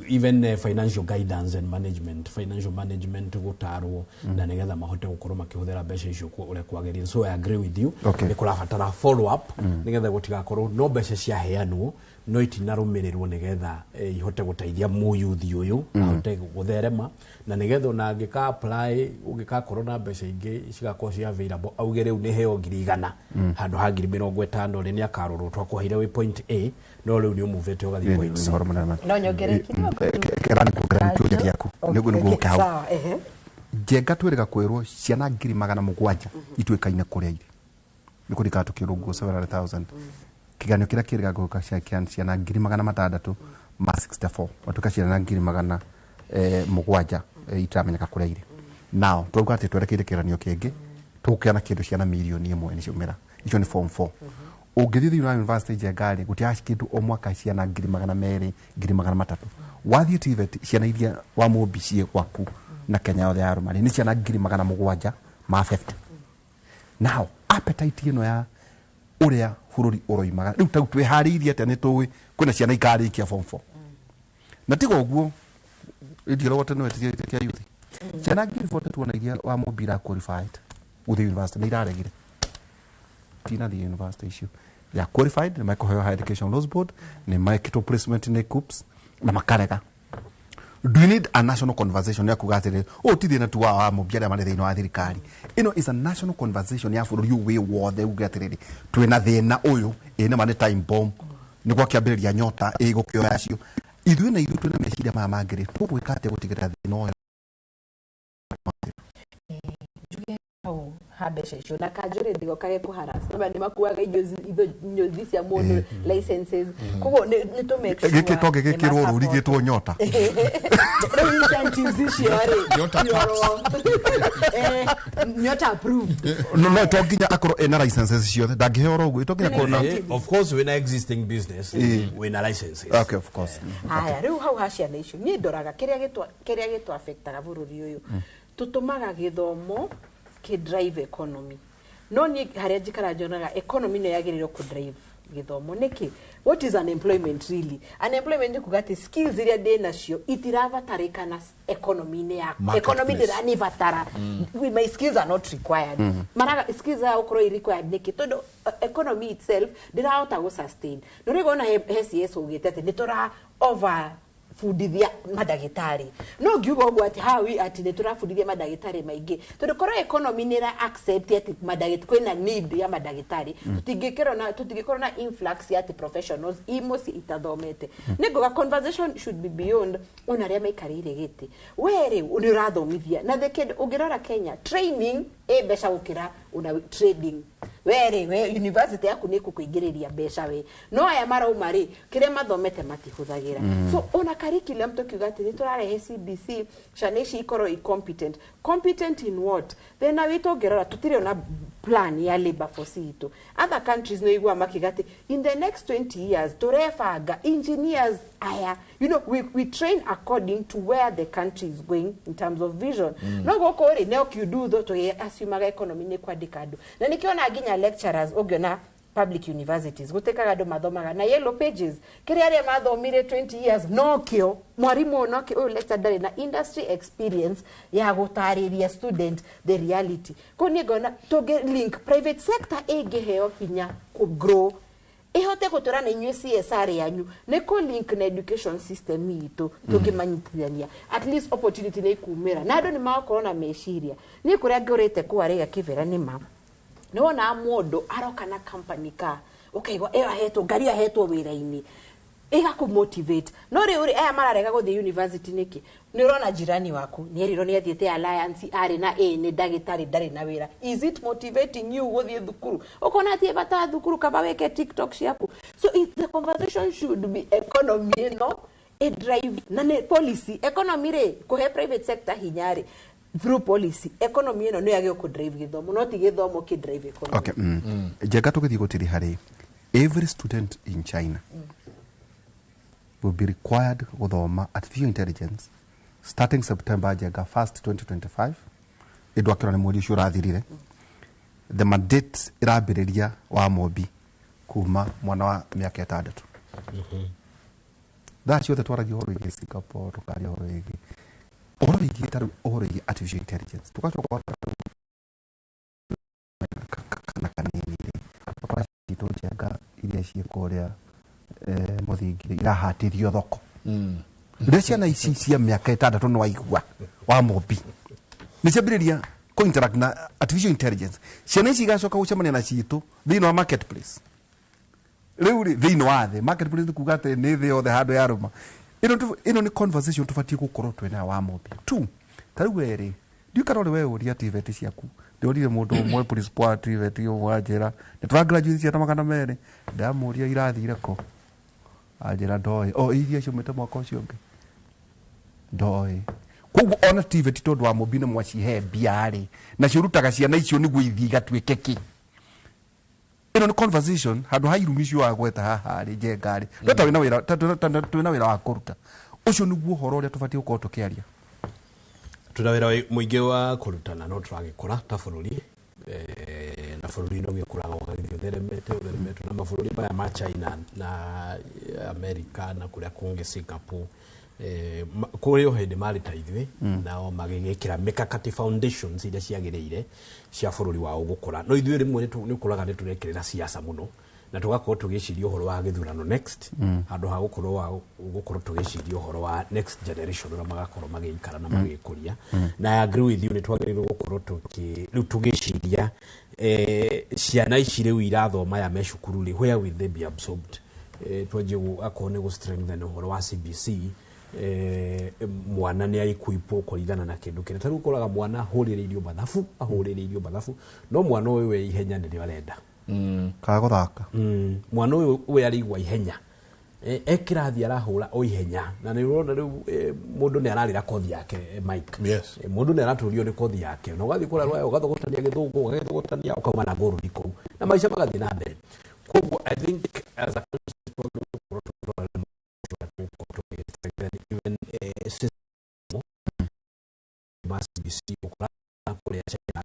even financial guidance and management financial management gũtarwo na nĩgetha mahote gũkorwo makĩhũthĩra mbeca icio ũrĩa kwagĩrĩire. So I agree with you nĩ kũrabatara follow up nĩgetha gũtigakorwo no mbeca ciaheanwo no itinarũmĩrĩrwo nĩgetha ihote gũteithia mũyuthi ũyũ ahote gũtherema na nĩgetha ona angĩka apply ũngĩkakorwo na mbeca ingĩ cigakorwo ci available auge rĩu nĩ heo 100,000 handũ ha 50,000 rĩ nĩ akarorwo twakũheire wĩ point A no rĩu nĩ ũmũvĩte ũgathiĩ point C. No nyongere kidogo kerani kuongerera kĩũria gĩaku nĩguo nĩguo ũke hau. Njenga twĩrĩga kwĩrwo ciana 700,000 ituĩkaine kũrĩa irĩ nĩ kũrikaga tũkĩrwo nguo 700,000 kiganio kĩrĩa kĩrĩga gũka ciana 664,000 watuĩka ciana 700,000 itaramenyeka kũrĩa irĩ. Now twauga atĩ twerekeire kĩgeranio kĩngĩ tũgũkĩana kĩndũ ciana 1 million nĩ ciaumĩra icio nĩ form 4 ũngĩthiĩ thĩinĩ wa university Njenga rĩ gũtiaga kĩndũ o mwaka ciana 200,000 300,000 wathiĩ TVET ciana iria wa Mũmbi ciĩ gwaku na Kenya yothe ya rũmarĩ nĩ ciana 750,000. Now appetite ĩno ya ũrĩa bũrũri ũroimaga rĩu tau twĩharĩirie atĩa nĩ tũĩ kwĩna ciana ikarĩkia form 4 na tiga ũguo ĩndirogwo tene wetĩkia youth ciana 42 na iria wa Mũmbi ira qualified gũthiĩ university nĩ iraregire tinathiĩ university icio they are qualified nĩ mekũheo Higher Education Loans Board nĩ mekĩtwo placement nĩ KUCCPS na makarega. Do you need a national conversation ya kuga atĩrĩ ũũ ti thĩna tu wa Mũmbi arĩa marĩ thĩinĩ wa thirikari ĩno is a national conversation ya bũrũri ũyũ wĩ wothe uge atĩrĩrĩ twĩna thĩna ũyũ ĩ nĩma nĩ time bomb nĩ gwakĩambĩrĩria nyota ĩgũkĩoya acio ithuĩ na ithuĩ twĩna meciria maya mangĩ rĩ tũgwĩka atĩa gũtigĩrĩra thĩna ũyũ hau ha mbeca icio na kanjũrĩ ndigokage kũharas nĩ makuaga inyuthi cia mũndũ licenses koguo nĩ tũ make sure gĩkĩ to gĩgĩkĩrwo rũri gĩtwo nyota rĩu incentives icio rĩ nyota approved no to nginya akorwo ena licenses ciothe ndangĩheo oro ũguo to nginya akorwo na of course wĩna existing business wĩna licenses okay of course haya rĩu hau ha ciana icio niĩ ndoraga kĩrĩa gĩtũ affectaga bũrũri ũyũ tũtũmaga gĩthomo ki drive economy no ni haria njikara njonaga economy no yagĩrĩirwo ku drive gĩthomo nĩkĩ what is unemployment really unemployment nĩ kuga atĩ skills iria ndĩ nacio itirabatarĩkana economy-inĩ yakwa economy ndĩranibatara my skills are not required maraga skills are gũkorwo i required nĩkĩ tondũ economy itself ndĩrahota gũ sustain no rĩu ona he CS ugĩte atĩ nĩ tũra over fundithia madagĩtarĩ no ngiuga ũguo atĩ hawi atĩ nĩ tũrabundithia madagĩtarĩ maingĩ tondũ korwo economy nĩ ĩra accept atĩ madagĩtarĩ kwĩna need ya madagĩtarĩ tũtingĩkorwo na influx ya atĩ professionals i mũciĩ itathomete nĩ nguga conversation should be beyond ona arĩa maikarĩire gĩtĩ we rĩ nĩ ũrathomithia na the kĩndũ ũngĩrora Kenya training ĩ mbeca gũkĩra una trading we rĩ we university yaku nĩ ĩgũkũingĩrĩria mbeca we no aya marauma rĩ kĩrĩa mathomete matihũthagĩra so ona curriculum tukiuga atĩ nĩ tũrarehe CBC ciana ici ikorwo i competent competent in what thĩna witũ ũngĩrora tũtirĩ ona plan ya labor force itũ other countries no igua makiuga atĩ in the next 20 years tũrebanga engineers aya you know we train according to where the country is going in terms of vision no gũkũ rĩ no kiundutho tũgĩ assumaga economy nĩ kwandĩka andũ na nĩkĩona nginya lecturers ũngĩona Public universities gutikaga andu mathomaga na yellow pages kiria aria mathomire 20 years nokio mwarimu nokio uyu lecturer ndari na industry experience ya gutariria student the reality. Ko ni ngona tungi link private sector ingiheo hinya ku grow ihote gutura na inyuĩ CSR yanyu nĩ kũ link na education system itũ tũngĩmanyitithania at least opportunity nĩ ikumĩra na andũ nĩ magakorwo na meciria. Niĩ kũrĩa ngũrĩte kwarĩga kĩbera nĩ ma nĩ wonaga mũndũ aroka na company ka ũkaigua ĩyo ahetwo ngari ahetwo wĩra-inĩ ĩgakũ-motivate. No rĩu rĩ aya mararega gũthiĩ university nĩkĩ? Nĩ ũrona jirani waku nĩ erirwo nĩ athiĩte Alliance arĩ na A nĩ ndagĩtarĩ ndarĩ na wĩra. Is it motivating you gũthiĩ thukuru? Ũkona athiĩ bata wa thukuru kaba wĩke TikTok ciaku. So it, the conversation should be economy ĩno ĩ drive na nĩ policy economy rĩ kũhe private sector hinya rĩ through policy economy ĩno nĩ yagĩrĩirwo kũ drive gĩthomo no ti gĩthomo kĩ drive economy. Okay. Njenga tũgĩthiĩ gũtiri harĩ every student in China will be required gũthoma artificial intelligence starting September Njenga 1st 2025 ĩndũ akĩrwo nĩ mweri ũcio ũrathirire. The mandate ĩrambĩrĩria wa Mobi kuma mwana wa mĩaka 6. Thaa ciothe twaragia ũhoro wĩgiĩ Singapore, tũkaria ũhoro wĩgiĩ ta rĩu ũhoro wĩgiĩ artificial intelligence tũgacoka kana kanini rĩ ũgakora citũ Njenga iria ciĩ kũrĩa mũthingi irahatĩrio thoko. Rĩrĩa ciana ici cia mĩaka 6 nĩ waigua wa Mobi nĩ ciambĩrĩria kũ interact na artificial intelligence, ciana ici igacoka gũcemania na citũ thĩinĩ wa marketplace. Rĩu rĩ thĩinĩ wa thĩ marketplace nĩ kuga atĩ nĩ thĩ yothe handũ yarũma. Ĩno nĩ conversation tũbatiĩ gũkorwo twĩnayo wa Mobi tu. Ta rĩu we rĩ ndiũĩ kana ũrĩ we ũria TVET ciaku. Ndĩrorire mũndũ ũmwe principal wa TVET ũmwe anjĩra nĩ tũra graduate ciana 200. Ndamũria irathire kũ, anjĩra ndoĩ. O iria ciumĩte mwaka ũcio ũngĩ ndoĩ. Koguo ona TVET tondũ wa Mobi nĩ mwacihe mbia rĩ na ciũrutaga ciana icio nĩguo ithiĩ igatuĩke kĩ. Ĩno nĩ conversation handũ ha irumi icio wagweta haha rĩ Njenga rĩ no ta wĩna wĩra twĩna wĩra wa kũruta. Ũcio nĩguo ũhoro ũrĩa tũbatiĩ gũkorwo tũkĩaria. Tuna wĩra mũingĩ wa kũrutana no tũragĩkũra ta bũrũri na bũrũri no gĩkũraga ũgagĩthiĩ ũtheremete na mabũrũri maya ma China na America na kũrĩa kũngĩ Singapore kũrĩ o hĩndĩ marĩ ta ithuĩ nao magĩgĩkĩra mikakati foundations iria ciagĩrĩire cia bũrũri wao gũkũra. No ithuĩ rĩmwe nĩ ũkoraga nĩ tũrekĩrĩra siasa mũno na tũgakorwo tũgĩciria ũhoro wa gĩthurano next handũ ha gũkorwo tũgĩciria ũhoro wa next generation ũrĩa magakorwo magĩikara na magĩkũria. Na I agree with you nĩ twagĩrĩirwo gũkorwo rĩu tũgĩciria ciana ici rĩu irathoma ya me cukuru rĩ where will they be absorbed? Twanjie akorwo nĩ gũ strengthen ũhoro wa CBC mwana nĩ aikuipwo kũringana na kĩndũ kĩrĩa. Ta rĩu ũkoraga mwana ahũrĩrĩirio mathabu no mwana ũyũ we ihenya nĩrĩo arenda kana gũthaka. Mwana ũyũ we arĩigua ihenya e kĩrathi arahũra o ihenya na nĩ ũrona rĩu mũndũ nĩ ararĩra kothi yake Mike. Yes. Mũndũ nĩ aratũrio nĩ kothi yake na ũgathiĩ kũrĩa rwaya ũgathogotania gĩthũngũ ũgagĩthogotania ũkauma na ngũrũni kũu na maica magathiĩ na mbere. Koguo I think as a country even system must be seen kũrĩa China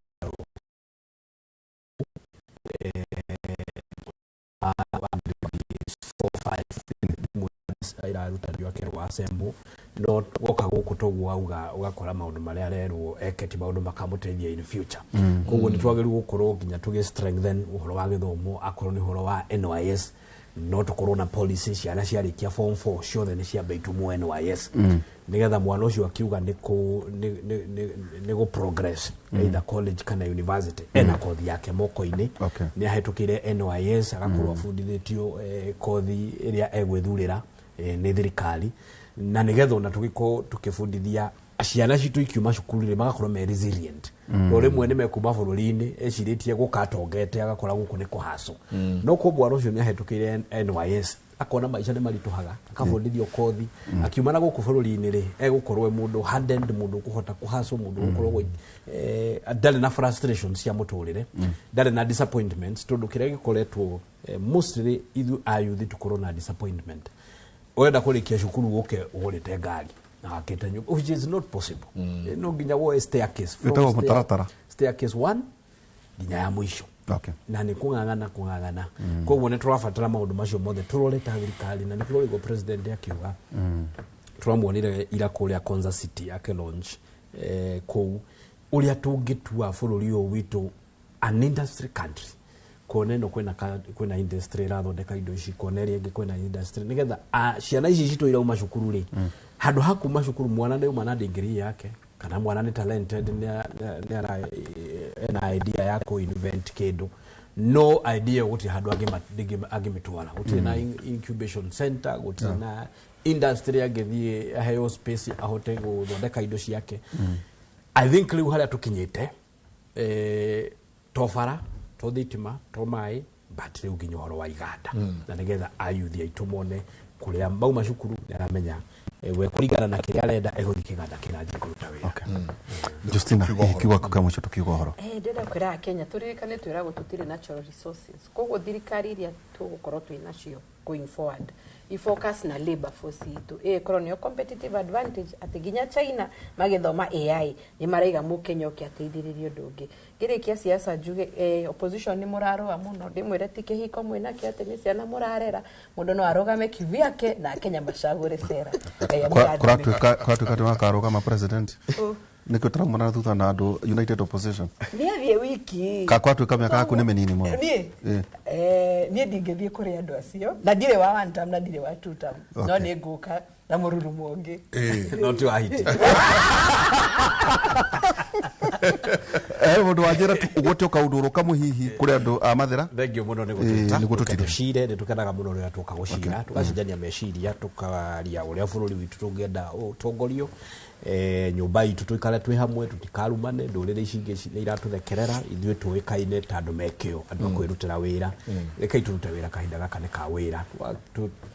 irarutanio akerwo assemble no woka gũkũ toguo auga ũgakora maũndũ marĩa arerwo eke ti maũndũ makamũteithia in future. Koguo nĩ twagĩrĩirwo gũkorwo nginya tũgĩ strengthen ũhoro wa gĩthomo akorwo nĩ ũhoro wa NYS no tũkorwo na policy ciana ciarĩkia form 4 ciothe nĩ ciambe itumwo NYS nĩgetha mwana ũcio akiuga nĩ gũ progress either college kana university ena kothi yake moko-inĩ. Nĩ ahĩtũkĩire NYS agakorwo abundithĩtio kothi ĩrĩa egwĩthurĩra nĩ thirikari na nĩgetha ona tũgĩkorwo tũkĩbundithia ciana citũ ikiuma cukuru rĩ magakorwo me resilient. No rĩmwe nĩ mekuma bũrũri-inĩ ecirĩtie gũkatongete agakora gũkũ nĩ kũhacwo. No kwa mwana ũcio nĩ ahĩtũkĩire NYS akona maica nĩ maritũhaga akabundithio kothi akiuma na gũkũ bũrũri-inĩ rĩ egũkorwo e mũndũ hardened mũndũ ũkũhota kũhacwo mũndũ ũgũkorwo ndarĩ na frustrations cia mũtũrĩre ndarĩ na disappointments tondũ kĩrĩa gĩkoretwo mostly ithuĩ ayuthi tũkorwo na disappointment. Ũrenda kũrĩkia cukuru ũke ũgũrĩte ngari na wakĩte nyũmba which is not possible. No nginya woe staircase from mũtaratara staircase 1 nginya ya mũico. Okay. Na nĩ kũng'ang'ana kũng'ang'ana. Koguo nĩ tũrabatara maũndũ macio mothe tũrore ta thirikari, na nĩ tũrorigwo president akiuga tũramuonire ira kũrĩa Konza City ake launch kũu ũrĩa tũngĩtua bũrũri ũyũ witũ an industry country. Kona ĩno kwĩna industry ĩrathondeka indo ici, kona ĩrĩa ĩngĩ kwĩna industry, nĩgetha ciana ici citũ irauma cukuru rĩ, handũ ha kuma cukuru mwana nĩ uma na degree yake kana mwana nĩ talented, nĩ ena idea ya kũ invent kĩndũ, no idea gũtirĩ handũ angĩmĩtwara, gũtirĩ na incubation center, gũtirĩ na industry angĩthiĩ aheo space ahote gũthondeka indo ciake. I think rĩu harĩa tũkinyĩte to bara, to thitima, to maĩ, but rĩu nginya ũhoro wa iganda, na nĩgetha ayuthi aitũ mone kũrĩa mauma cukuru nĩaramenya we kũringana na kĩrĩa arenda egũthiĩ kĩganda kĩranjia kũruta wĩra. Justina, kiugo kĩa mũico tũkiuga ũhoro. Ndĩrenda kwĩra Kenya tũririkane twĩragwo tũtirĩ natural resources, koguo thirikari iria tũgũkorwo twĩ nacio going forward i focus na labor force itũ ĩkorwo nĩyo competitive advantage, atĩ nginya China magĩthoma AI nĩ maraiga mũkenya ũke ateithĩrĩrie ũndũ ũngĩ. Ngĩrĩkia siasa njuge opposition nĩ mũrarũa mũno, ndĩmwĩre ti kĩhiko mwĩnakĩo atĩ nĩ ciana mũrarera, mũndũ no arũgame kivyake na Kenya macagũre sera. Kũratuĩka atĩ makarũgama president nĩkĩo tũramona thutha na andũ United Opposition. Niĩ thiĩ wiki. Ka kwatuĩka mĩaka yaku nĩ mĩnini mũno. Niĩ niĩ ndingĩthiĩ kũrĩ andũ acio, na ndirĩ wa one term na ndirĩ wa two term, no nĩ ngũka na mũrurumo ũngĩ. No ti wa hiti. Mũndũ wanjĩra ũgũte ũkaũndũ kamwe hihi kũrĩ andũ a Mathĩra. Thank you mũno nĩ gũtwĩta tũcire, nĩ tũkenaga mũno rĩrĩa tũka gũcira, tũgacenjania meciria, tũkaria ũrĩa bũrũri witũ tũngĩenda ũtongorio, nyũmba itũ tũikare twĩ hamwe, tũtikarumane, ndũrĩrĩ ici ingĩ nĩ iratũthekerera, ithuĩ tũĩkaine ta andũ mekĩo, andũ a kwĩrutĩra wĩra. Rekei tũrute wĩra kahinda gaka nĩ ka wĩra,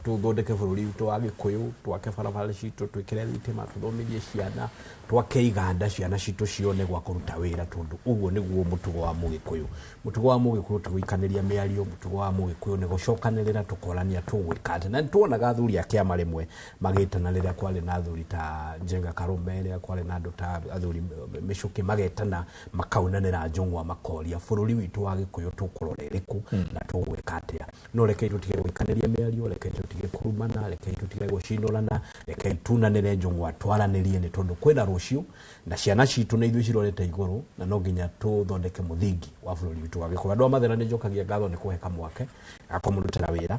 tũthondeke bũrũri witũ wa Gĩkũyũ, twake barabara citũ, twĩkĩre thitima, tũthomithie ciana, twake iganda ciana citũ cione gwa kũruta wĩra, tondũ ũguo nĩguo mũtugo wa Mũgĩkũyũ. Mũtugo wa Mũgĩkũyũ ti gũikanĩria mĩario, mũtugo wa Mũgĩkũyũ nĩ gũcokanĩrĩra tũkorania tũgwĩka atĩ. Na nĩtuonaga athuri a kĩama rĩmwe magĩtana rĩrĩa kwarĩ na athuri ta Njenga Karume, rĩrĩa kwarĩ na andũ ta athuri Mĩcũkĩ, magetana makaunanĩra njũng'wa, makoria bũrũri witũ wa Gĩkũyũ tũkũrora ĩrĩkũ na tũgwĩka atĩa. No rekei tũtige gũikanĩria mĩario, rekei tũtige kũrumana, rekei tũtige gũcindũrana, rekei tunanĩre njũng'wa, twaranĩrie, nĩ tondũ kwĩna rũciũ na ciana citũ nĩ ithuĩ cirorete igũrũ, na no nginya tũthondeke mũthingi wa bũrũri witũ wa Gĩkũyũ. Andũ a Mathĩra nĩ njokagia ngatho nĩ kũhe kamwake ga kũmũrutĩra wĩra,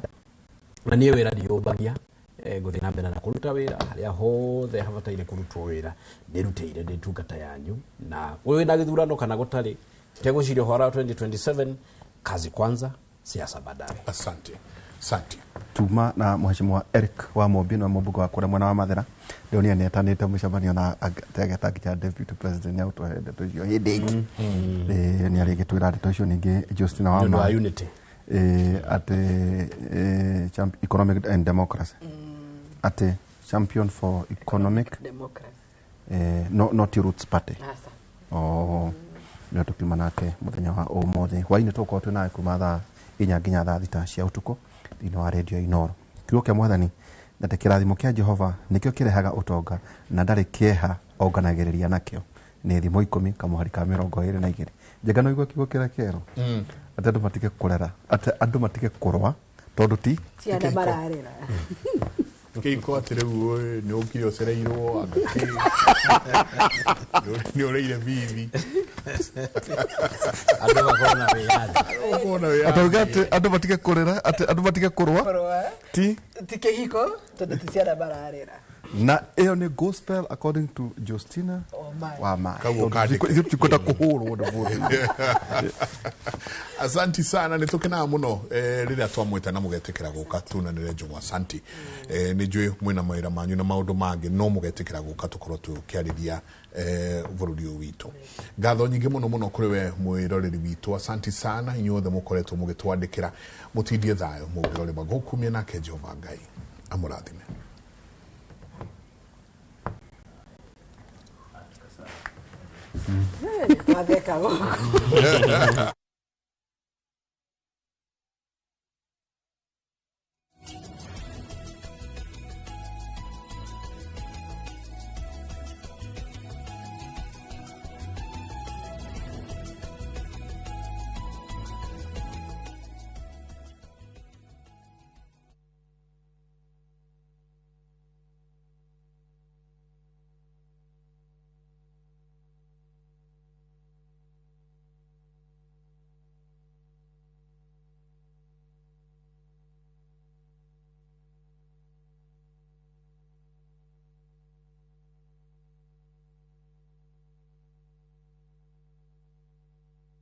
na niĩ wĩra ndiyũmbagia, ngũthiĩ na mbere na kũruta wĩra harĩa hothe habataire kũrutwo wĩra, ndĩrutĩire ndĩ ndungata yanyu, na ũyũ wĩna gĩthurano kana gũtarĩ, tegũciria ũhoro wa 2027, kazi kwanza, siasa baadaye. Asante. Asante. Tuma na mheshimiwa Eric wa Mumbi na mũmbunge wa kũrĩa mwena wa Mathĩra rĩu nĩ anetanĩte mũcemanio na ageta nginya deputy president nĩ agũtũhe ndeto icio hĩndĩ ĩngĩ. Nĩ arĩgĩtwĩra ndeto icio ningĩ Justina wa Nĩ unity atĩ economic and democracy, atĩ champion for economic democracy, no not Roots Party. Oh, nĩ tũkiuma nake mũthenya wa ũmũthĩ hwainĩ, tũgũkorwo twĩ nawe kuma thaa 4 nginya thaa 6 cia ũtukũ thĩinĩ wa redio Inooro. Kiugo kĩa Mwathani na kĩrathimo kĩa Jehova nĩkĩo kĩrehaga ũtonga, na ndarĩ kĩeha onganagĩrĩria nakĩo. Nĩ thimo 10 kamũhari ka 22. Njega no igua kiugo kĩrĩa kĩerũ, atĩ andũ matige kũrera, atĩ andũ matige kũrũa tondũ ti ciana mararera. Kĩhiko atĩ rĩu nĩ ũkire ũcereirwo, nĩ ũrĩire bibi, andũ makorwo na wĩyathi. Atĩ andũ matige kũrera, atĩ andũ matige kũrũa ti kĩhiko tondũ ti ciana mararera. Na ĩyo nĩ gospel according to Justina wa Mai. Ithuĩ tũtikwenda kũhũrwo nĩ mũndũ. Asanti sana, nĩ tũkenaga mũno rĩrĩa twamwĩta na mũgetĩkĩra gũka tunanĩre njũng'wa. Asanti. Nĩ njũĩ mwĩna mawĩra manyu na maũndũ mangĩ, no mũgetĩkĩra gũka tũkorwo tũkĩarĩria bũrũri ũyũ witũ. Ngatho nyingĩ mũno mũno kũrĩ we mwĩroreri witũ. Asanti sana inyuothe mũkoretwo mũgĩtwandĩkĩra, mũtindie thayũ mũngĩrore magũkumia, nake Jehova Ngai amũrathime. Watheka gũkũ.